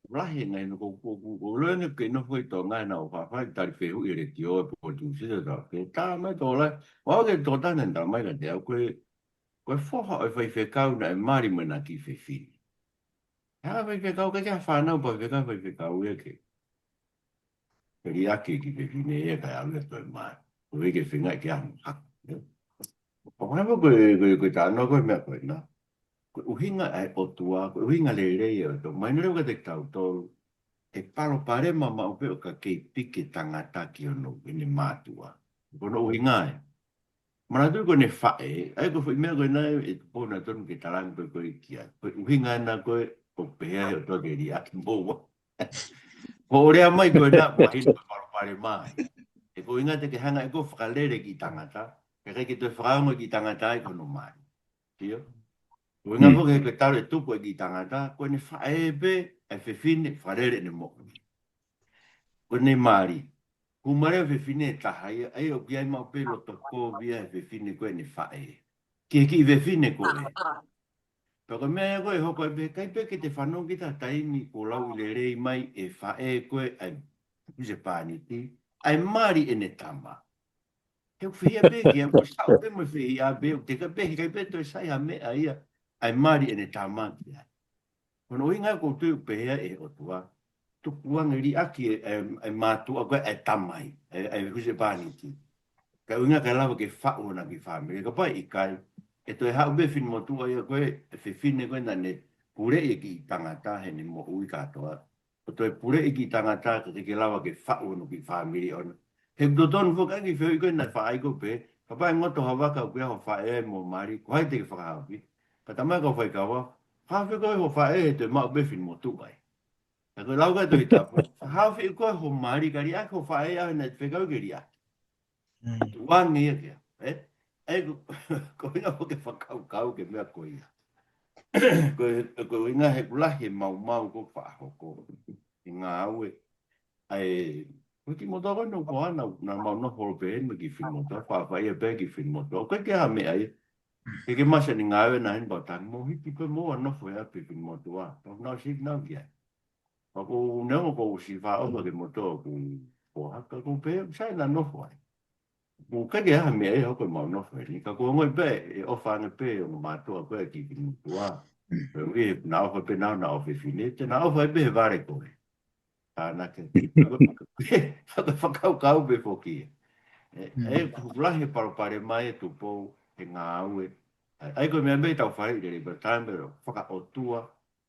Lahi e ngaahi meʻa ko, ko, ko, ko leo ne ke nofo ʻi Tonga naʻa ku faʻa tali fehuʻi ʻi he letiō ʻe pō tu sita tau. Ke tā mai tō lai. Ua ke tō tana tā mai ka te au ko e, ko e foha ʻo e faifekau naʻe mali mo ʻena kiʻi fefine. He ʻa e faifekau ke ke fānau pea faifekau faifekau ia ke. Ke liʻaki e kiʻi fefine ia kae ʻalu ia toe mai. Ko e ke feinga ke ʻamu hake. ʻO hana ko e, ko e, ko e tā noa ko e meʻa ko ena. Ko e ʻuhinga ʻa e ʻOtua, ko e ʻuhinga lelei ʻa e ʻOtua. Mahino leva kiate kitautolu, ʻe palopalema maʻu pē ʻo ka kei piki e tangata ki hono, ʻene mātuʻa. Ko hono ʻuhinga ē. Manatuʻi ko ʻene faʻē, ʻa ia ko e foʻi meʻa ko ena ʻe tupou naʻa tonu ke talaange ko ē ko ē ki ai. Ko e ʻuhinga ena ko ē ʻoku pehē ai ʻe he ʻOtua ke liʻaki moua. Ko e lea mai ko ena mahino ko e palopalema ē. He ko e ʻuhinga te ke hanga ʻe koe ʻo fakalele e kiʻi tangata, ka ʻikai ke toe fakaongo e kiʻi tangata ia ki hono mali. ʻIo. Ko e ʻuhinga foki he ko e talu e tupu e kiʻi tangata, ko ʻene faʻē pē, ʻa e fefine, fakalele ʻene moʻui. Ko ʻene mali. Kuo mali ʻa e fefine ʻe taha ia, ʻa ia ʻoku ʻi ai maʻu pē loto kovi ʻa e fefine ko ē ʻene faʻē. Ki he kiʻi fefine ko ē. Pea ko e meʻa ia ko ē ʻe hoko ai pē, ʻikai pē ke te fanongo ki ha taimi kuo lau lelei mai ʻe he faʻē ko ē ʻa e husepāniti, ʻa e mali ʻene tama. He ʻoku fehiʻa pē ki ai, ʻoku saʻu pē mo e fehiʻa pē, ʻoku teʻeki pē, heʻikai pē toe sai ha meʻa ia, ʻa e mali ʻene tama ki ai. Ko hono ʻuhinga ia ʻoku ou tui ʻoku pehē ai ʻe he ʻOtua, tukuange liʻaki e, e, e mātuʻa ko ē ʻa e tamai, e, e husepāniti. Ka ʻuhinga kae lava ke faʻu hona kiʻi fāmili, kapau ʻe ʻikai, ʻe toe haʻu pē e finemotuʻa ia ko ē, e fefine ko ē naʻa ne puleʻi e kiʻi tangata heʻene moʻui kātoa. ʻO toe puleʻi e kiʻi tangata ka ʻikai ke lava ke faʻu hono kiʻi fāmili ʻona. He ʻoku totonu foki ʻa e kiʻi fehuʻi ko ē naʻe faʻa ʻai ko ē pē, kapau ʻe ngoto ha vaka ʻoku ʻi ai ho faʻē mo e mali, ko hai te ke fakahaofi? Ka talamai ʻe he kau faikava, fakahaofi koe ho faʻē he toe maʻu pē e finemotuʻa ia. Ka ko e lau ko ē ʻa e Tohi Tapu, fakahaofi koe ho mali ka liʻaki ho faʻē ʻa ē naʻe fekau ke liʻaki. Mm. Tukuange ia ki ai, ē? ʻA ia ko, ko e ʻuhinga foki e fakakaukau ki he meʻa ko ia. Ko e, ko e ʻuhinga he ʻoku lahi e maumau ko ē ʻoku faʻa hoko. ʻI he ngāue. ʻA e, ko e kiʻi motuʻa ko ē naʻa ku ʻi ai, naʻa mau nofo holo pē heni mo e kiʻi finemotuʻa, faʻa fai ia pē kiʻi finemotuʻa. ʻOku ʻikai ke ʻi ai ha meʻa ia. Ke ke masa ni ngāue na heni pau tangi mo hiki pē mo ʻa nofo ia pē finemotuʻa. Pau nau sik nau ki ai. Pea ko u neongo ko u ʻosi faʻa ʻofa ki he motuʻa ʻoku, ko haka ko pē, sai na nofo ai. ʻOku ʻikai ke ʻi ai ha meʻa ia hoko ʻi heʻemau nofo heni. Ka ko u ongoʻi pē, ʻe ʻofa ange pē ʻa e ongo mātuʻa ko ē ki he kiʻi motuʻa. Pea ʻoku ʻi ai, naʻa ʻofa pē naʻa, naʻa ʻofa fefine, te naʻa ʻofa ai pē he vale ko ē. Ka naʻa ke, faka-, fakakaukau pē foki. ʻE, ʻe, ʻoku lahi e palopalema ʻe tupou he ngāue. ʻA ia ko e meʻa meʻa ʻoku tau fai lelei pē taimi pē fakaʻotua,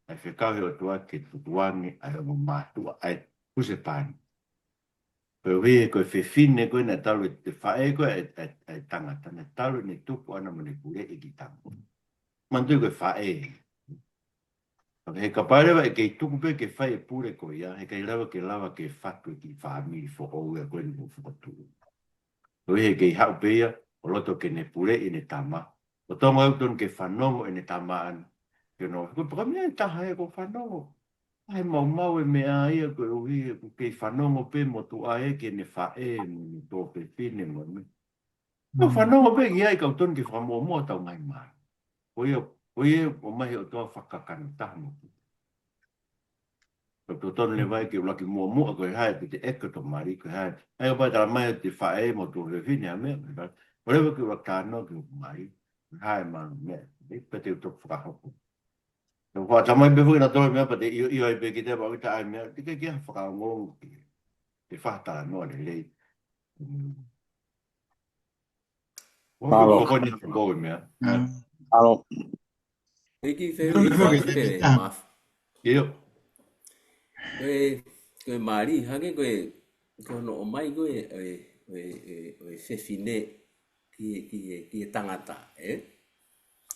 ʻa e fekau ʻe he ʻOtua ke tukuange ʻa e ongo mātuʻa, ʻa e husepāniti. Koeʻuhi he ko e fefine ko ē naʻe talu e faʻē ko ē ʻa e, ʻa e, ʻa e tangata, naʻe talu ʻene tupu ʻana mo ʻene puleʻi e kiʻi tama. Manatuʻi ko e faʻē. He kapau leva ʻe kei tuku pē ke fai e pule ko ia, heʻikai lava ke lava ke fatu e kiʻi fāmili foʻou ia ko eni ʻoku fokotuʻu. Koeʻuhi he kei haʻu pē ia, ʻo loto ke ne puleʻi ʻene tama. ʻO totonu ʻoku totonu ke fanongo ʻene tama ʻana. Ke nofo, ko e paka meʻa ʻe taha ē ko e fanongo. ʻA e maumau e meʻa ia koeʻuhi he ʻoku kei fanongo pē motuʻa ē ki heʻene faʻē mo ʻene tuofefine mo e meʻa. Ko e fanongo pē ki ai ka ʻoku totonu ke fakamuʻomuʻa hotau ngaahi mā. Ko ia, ko ia ʻoku ʻomai ʻe he ʻOtua fakakakano taha mo e ʻOtua. Ko e totonu leva ia ke ʻuluaki muʻomuʻa ko e hā e pete ʻeke ʻo e mali, ko e hā e, ʻa ia ʻoku pau talamai ʻe he faʻē mo e tuofefine ʻa e meʻa, ko e hā, ʻo leva ke ʻuluaki talanoa ki hoku mali, ko e hā e mā meʻa, ʻe pete ʻo toki fakahoko. ʻE ʻuluaki talamai pē foki naʻa tolo meʻa pea te ʻio, ʻio ai pē ki te pau ʻi ta ai meʻa, te ke kia fakaongoongo ki. Te faʻa talanoa lelei. Mm. Mālō. Ko e koni ko e meʻa. Mm. Mālō. Hiki feu i fasi pē, maf. ʻIo. Ko e, ko e mali, hangē ko e, ko hono ʻomai ko e, ʻo e, ʻo e, ʻo e, ʻo e fefine ki, ki, ki he tangata, ē?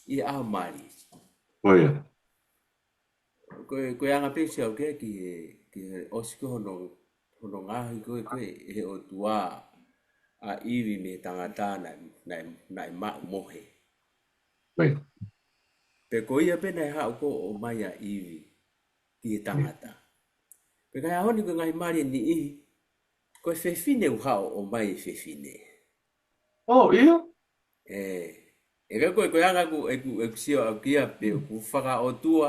ʻI he ʻaho mali. Ko ia. Ko e, ko e anga pē ʻoku ou sio ki he, ki he ʻosi ko ē hono, hono ngaohi ko ē, ko ē ʻe he ʻOtua ʻa ʻIvi mei he tangata naʻe, naʻe, naʻe maʻu mohe. Right. Pea ko ia pē naʻe haʻu ko ē ʻo ʻomai ʻa ʻIvi ki he tangata. Pea ka ʻi he ʻaho ni ko e ngaahi mali ʻe niʻihi, ko e fefine ʻoku haʻu ʻo ʻomai e fefine. ʻŌ, ʻio. ʻE, ʻe ka ko e, ko e anga ʻeku, ʻeku, ʻeku sio ʻaʻaku ia pē ʻoku fakaʻotua,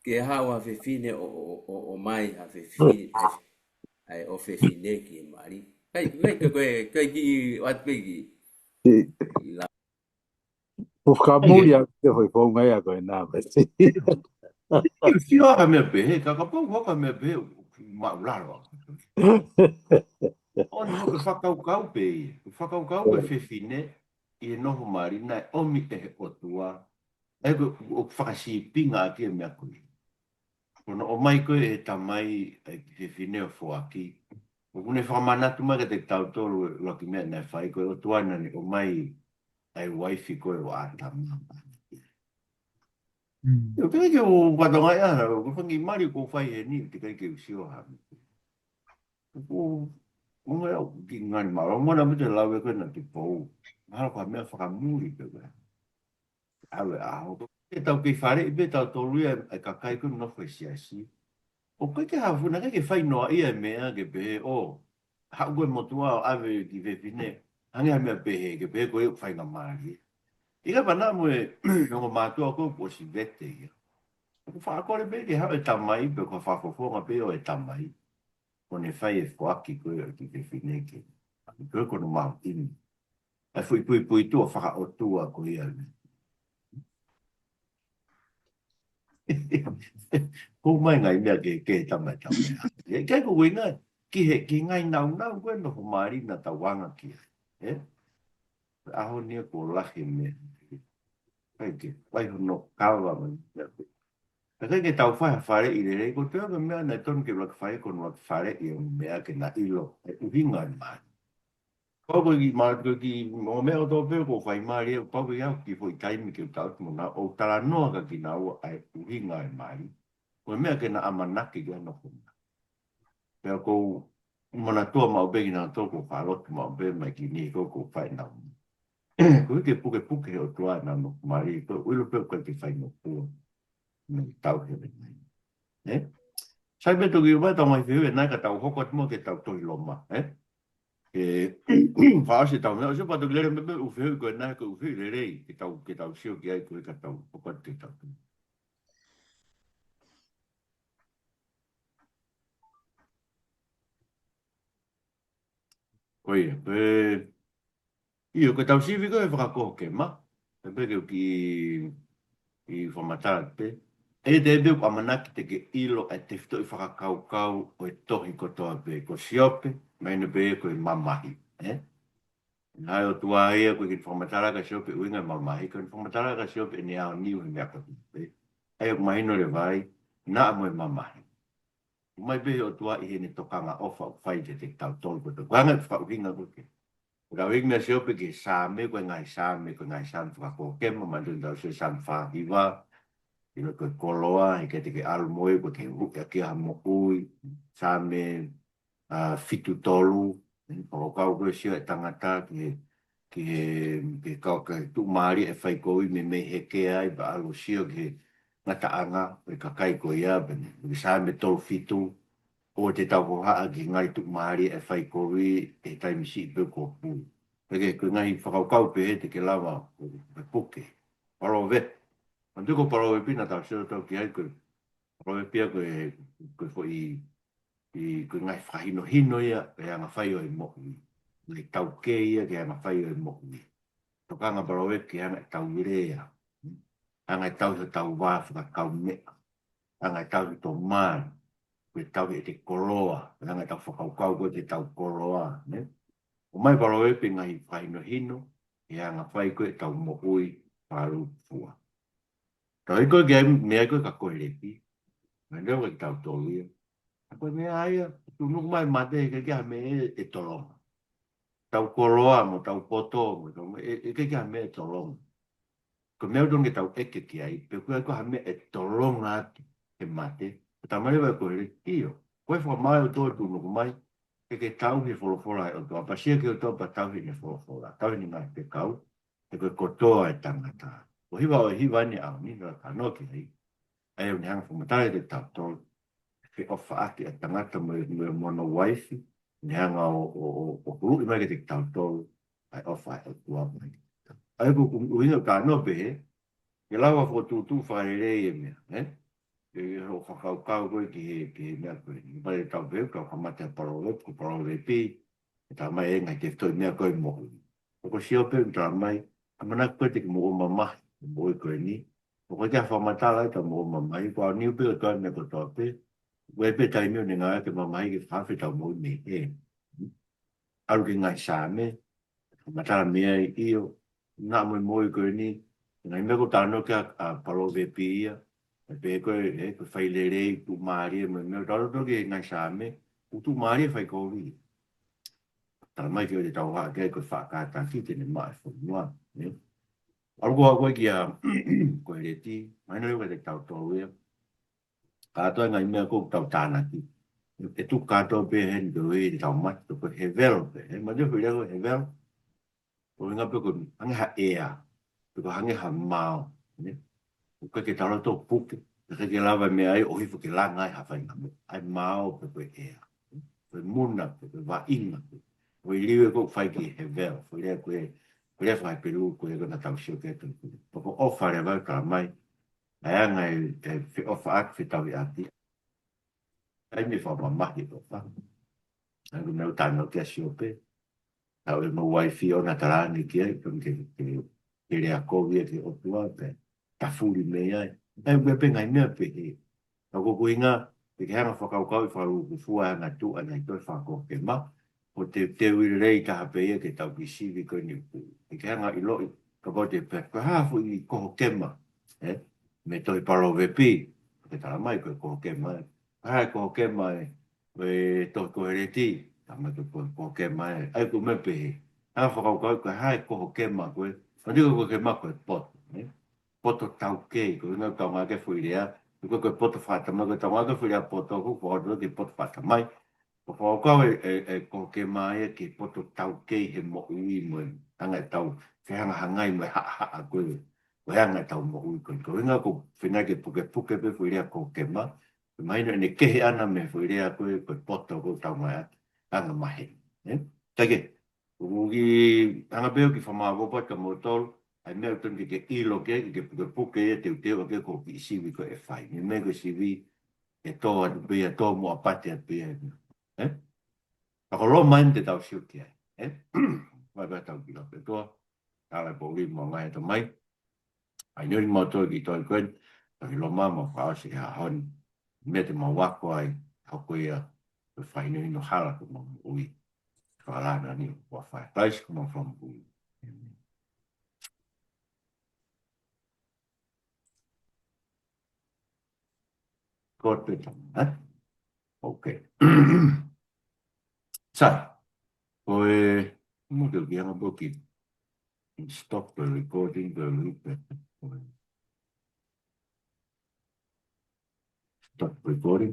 ke haʻu ha fefine ʻo, ʻo, ʻo, ʻomai ha fefine, ʻa e ʻofefine ki he mali. Kai, kai, kai, kai, kai ki, what, kai ki. Ila. ʻOku fakamuli ʻa e foʻi founga ia ko ena, mate. Sio ha meʻa pehē, ka kapau ko ha meʻa pehē, maʻulalo. ʻOku ou fakakaukau pē ia, fakakaukau pē fefine, ʻi he nofo mali naʻe ʻomi ʻe he ʻOtua. ʻA ia ko e, ʻoku fakasīpinga ʻaki e meʻa ko ē. Ko hono ʻomai ko ē ʻe he tamai ʻa e fefine ʻo foaki. ʻOku ne fakamanatu mai kiate kitautolu e ʻuluaki meʻa naʻe fai, ko e ʻOtua naʻa ne ʻomai ʻa e uaifi ko ē ʻo ʻĀtama. Mm. ʻIo, ʻikai ke u fatongia ʻa e, ko e fanga kiʻi mali ʻoku ou fai heni, teʻeki ai ke u sio ha meʻa. ʻOku, ʻoku ngali au, kiʻi ngali mālō, ʻoku ngali au mate lau e ko ena ki pou. Mahalo ko ha meʻa fakamuli pē ko ē. ʻAlu e ʻaho. Ke tau kei faleʻi pē tautolu ia e kakai ko ē nofo he siasi. ʻOku ʻikai ke hafuna, ʻikai ke fai noa ia e meʻa ke pehē, ʻo, haʻu ko ē motuʻa ʻo ʻave ki he fefine. Hangē ha meʻa pehē, ke pehē ko e ʻū faingamālie. ʻIkai pē naʻa mo e ongo mātuʻa ko ē kuo ʻosi vete ia. ʻOku faʻa kole pē ke haʻu e tamai, pe ko ha fakafofonga pē ʻo e tamai. ʻO ne fai e foaki ko ē ki he fefine ke. Ko e ko hono mahuʻinga. ʻA e foʻi puipuituʻa fakaʻotua ko ia. Ko e ʻomai ngaahi meʻa ke, ke tama, tama. ʻIkai ko e ʻuhinga, ki he, ki he ngaahi naunau ko ē nofo mali naʻa tau anga ki ai. ʻE? ʻAho ni kuo lahi e meʻa. ʻIkai ke, ʻai hono kava mai. ʻIkai ke tau fai ha faleʻi lelei, ko e toe ko e meʻa naʻe tonu ke ʻuluaki fai, ko hono ʻuluaki faleʻi e meʻa ke na ʻilo e ʻuhinga e mali. Pau ko e kiʻi mali, ko e kiʻi, mo e meʻa kotoa pē ʻoku fai mali, ʻoku pau ke ʻi ai ha kiʻi foʻi taimi ke u tau atu mo na, ʻo talanoa kia kinaua ʻa e ʻuhinga e mali. Ko e meʻa ke na ʻamanaki ke na hoko mai. Pea ʻoku ou manatua maʻu pē kinautolu ʻoku ou faʻa lotu maʻu pē mai ki niʻihi ko ē ʻoku ou fai nau. Ko e ke pukepuke he ʻOtua ʻenau nofo mali, ko e ʻilo pē ʻoku ʻikai ke fai nofo. Mei tau he le mai. ʻE? Sai pē toki ʻomai tau ngaahi fehuʻi ʻanai ka tau hoko atu mo ke tau tohi Loma, ʻe? Ke fakaʻosi ʻetau meʻa, ʻosi pea toki lele mai pē ʻū fehuʻi ko ena ko e ʻū fehuʻi lelei, ke tau, ke tau sio ki ai ko ē ka tau hoko atu ke tau. Ko ia, ko e, ʻio, ko ʻetau sivi ko ē fakakohokema, pea pē ke u kiʻi fakamatala pē. ʻE te pē ʻoku ʻamanaki te ke ʻilo ʻa e tefitoʻi fakakaukau ʻo e tohi kotoa pē, ko Siope, mahino pē ko e mamahi, ʻe? Naʻe ʻOtua ia ko e kiʻi fakamatala kia Siope ʻuhinga e mamahi, ko e fakamatala kia Siope ʻene aoniu he meʻa kotoa pē. ʻA ia ʻoku mahino leva ai, naʻa mo e mamahi. ʻOmai pē he ʻOtua ʻi heʻene tokanga ʻofa ʻoku fai kiate kitautolu kotoa. Ko e anga e fakaʻuhinga ko ē. Ko e ʻuhinga meʻa Siope ki he Saame, ko e ngaahi Saame, ko e ngaahi Saame fakakohokema, manatuʻi naʻa tau sio Saame fā hiva, ʻilo ko e koloa, ʻikai te ke ʻalu mo ia, ko e ke huʻi ʻaki ha moʻui, Saame, ʻa, fitu tolu, ʻe, fakakaukau ko e sio e tangata ki he, ki he, ki he kau, ki he tuʻumālie ʻe fai kovi meimei heke ai, pea ʻalu ʻo sio ki he ngataʻanga ʻo e kakai ko ia, pea ne, ki he Saame tolu fitu, ʻoua te tau hohaʻa ki he ngaahi tuʻumālie ʻe fai kovi, ʻi he taimi siʻi pe kuo pulu. Pea ko e ngaahi fakakaukau pehē te ke lava ʻo, ʻo puke. Palōvepi. Manatuʻi ko Palōvepi naʻa tau sio atu ki ai ko e, Palōvepi ia ko e, ko e foʻi ʻi ko e ngaahi fakahinohino ia, ʻe anga fai ʻo e moʻui. Ngaahi taukei ia, ke anga fai ʻo e moʻui. Tokanga Palōvepi ke anga ʻetau lea. Anga ʻetau, ʻetau vā fakakaumeʻa. Anga ʻetau ʻetau mali. Ko ʻetau ʻete koloa. Anga ʻetau fakakaukau ko ʻetau koloa. Ne? ʻOmai Palōvepi ngaahi fakahinohino, ʻe anga fai ko ʻetau moʻui, palūkufua. Tau ʻi ko e meʻa ko ē ka ko e lepi. Meʻa leo ka kitautolu ia. Ka ko e meʻa ia, tuʻunuku mai mate, ʻikai ke ha meʻa ʻe, ʻe tolonga. Tau koloa mo, tau poto mo, tau, ʻe, ʻikai ke ha meʻa ʻe tolonga. Ko e meʻa ʻoku tonu ke tau ʻeke ki ai, pe ko e ko ha meʻa ʻe tolonga atu, ʻe mate. Ko e tama leva ko e lepi ʻio. Ko e fakamaau ʻo e ʻOtua tuʻunuku mai, ʻikai ke tauhi e folofola ʻa e ʻOtua, ʻapasia ki he ʻOtua pea tauhi ʻene folofola, tauhi ʻene ngaahi fekau, ʻe ko e kotoa e tangata. ʻO hiva ʻo hiva ni au ni, ka kanoa ki ai. ʻA ia ʻoku ne hanga fakamatala kiate kitautolu. Feʻofaʻaki ʻa e tangata mo, mo, mo hono uaifi, ne hanga ʻo, ʻo, ʻo, ʻo huluʻi mai kiate kitautolu, ʻa e ʻofa ʻa e ʻOtua mai. ʻA ia ko e ʻuhinga ʻoku kanoa pehē, ke lava fokotuʻutuʻu fakalelei e meʻa, ʻe? ʻi hoʻo fakakaukau ko ē ki he, ki he meʻa ko ē. Pea ʻi heʻetau pehē, tau kamata he Palovepi, ko e Palovepi, ʻe talamai e ngaahi tefitoʻi meʻa ko ē moʻui. ʻOku sio pē ʻoku talamai, ʻamanaki ko ē te ke moʻua mamahi, moʻui ko eni. ʻOku ʻikai ke fakamatala ʻetau moʻua mamahi, ko au niu pē ʻo tau meʻa kotoa pē. Ko e pē taimi ʻoku ne ngāueʻaki e mamahi ke fakafe ʻetau moʻui mei hē. ʻAlu ki he ngaahi Saame, matala mei ai ʻio, naʻa mo e moʻui ko eni, ngaahi meʻa ko ē talanoa ki ai ʻa Palovepi ia, ʻe pehē ko ē, ē, ko e fai lelei, tuʻumālie, mo e meʻa, talanoa ki he ngaahi Saame, ʻoku tuʻumālie fai kovi. Talamai ke ʻoua te tau haʻa ki ai ko e faʻa kātaki te ne maʻu e fonua, ē. ʻAlu ko ē ko ē kia Koheleti, mahino leva kiate kitautolu ia. Kātoa e ngaahi meʻa ko ē ʻoku tau tānaki. ʻE tuku kātoa pē heni ko e tau mate, ko e hevel pē, ē, mate ko e lea ko e hevel. Ko e ngaahi pē ko e hangē ha ʻea, pe ko e hangē ha mao, ē. ʻOku ʻikai ke tau loto puke, ʻoku ʻikai ke lava e meʻa ai ʻo hifo ke langa ai ha faʻahinga meʻa. ʻA e mao pe ko e ʻea. Ko e muna pe ko e vaʻinga pe. Ko e liliu ē ʻoku fai ki he hevel, ko e lea ko ē, ko e lea faka-Hepelū ko ē ʻoku tau sio ki ai. Pea ko e ʻofa leva ʻoku talamai, ʻa e anga e, e feʻofaʻaki, fetauhiʻaki. ʻA ia ʻoku fakamamahi e ʻofa. ʻA ia ko e meʻa ʻoku talanoa ki ai ʻa Siope. Tau ʻi ai mo e uaifi ʻo ne talaange ki ai, ko e ke, ke, ke lea kovi ia ki he ʻOtua, pea tafuli mei ai. ʻA ia ʻoku ʻi ai pē ngaahi meʻa pehē. Ka ko e ʻuhinga, ʻikai ke hanga fakakaukauʻi fakalūkufua e anga tuʻa ʻa e ngaahi tohi Fakakehekema, ʻoku teuteuʻi lelei taha pē ia ke tau kiʻi sivi ko eni ʻoku. ʻIkai ke hanga ʻiloʻi, kapau te pehē, ko e hā e foʻi kohokema, ē? Mei he tohi Palovepi, ʻoku talamai ko e kohokema, ē? Ko e hā e kohokema ē? Ko e tohi Koheleti, talamai ko e kohokema ē. ʻA ia ko e meʻa pehē. Hanga fakakaukauʻi ko e hā e kohokema ko ē. Ko e kohokema ko e poto, ē? Poto taukei, ko e ʻuhinga ʻoku tau ngāueʻaki e foʻi lea, ko e, ko e poto fakatamai, ko e tau ngāueʻaki e foʻi lea poto, ko e poto ki he poto fakatamai. ʻOku fakakaukau e, e, e kohokema ia ki he poto taukei he moʻui mo e anga ʻetau fehangahangai mo e haʻahaʻa ko ē, ko e anga ʻetau moʻui ko ē. Ko e ʻuhinga ʻoku fiemaʻu ke pukepuke pē foʻi lea kohokema, ʻe mahino ʻene kehe ʻana mei he foʻi lea ko ē, ko e poto ʻoku tau ngāueʻaki, anga maheni, ē? Kae kehe, ʻoku kiʻi hanga pē ʻo kiʻi fakamaʻopoʻopo atu kia moutolu, ʻa e meʻa ʻoku totonu ke ke ʻilo ki ai, ke ke pukepuke ia, teuteu ʻaki ko e kiʻi sivi ko ē ʻe fai. Mei he meʻa ko e sivi, ʻe tō atu pē ia, tō muʻa pē atu pē ia. Ē? Ka ko Loma eni te tau sio ki ai. Ē? Vai vai tau kiʻi lave pē toa. Tala e poʻuli mo e ngaahi ʻatamai. ʻAi nui mo tō ki toi koen. Tau ki Loma mo fakaʻosi he ʻaho ni. Meʻa te mau ako ai. Hoko ia. Ko e fakahinohino hala ko mau ui. Fakalana ni. Ua fai. Christ ko mau fakamoʻui. Ko te tama, ē? Ok. Sai. Ko e, mo ke uki anga poki. Stop the recording, the loop. Stop recording.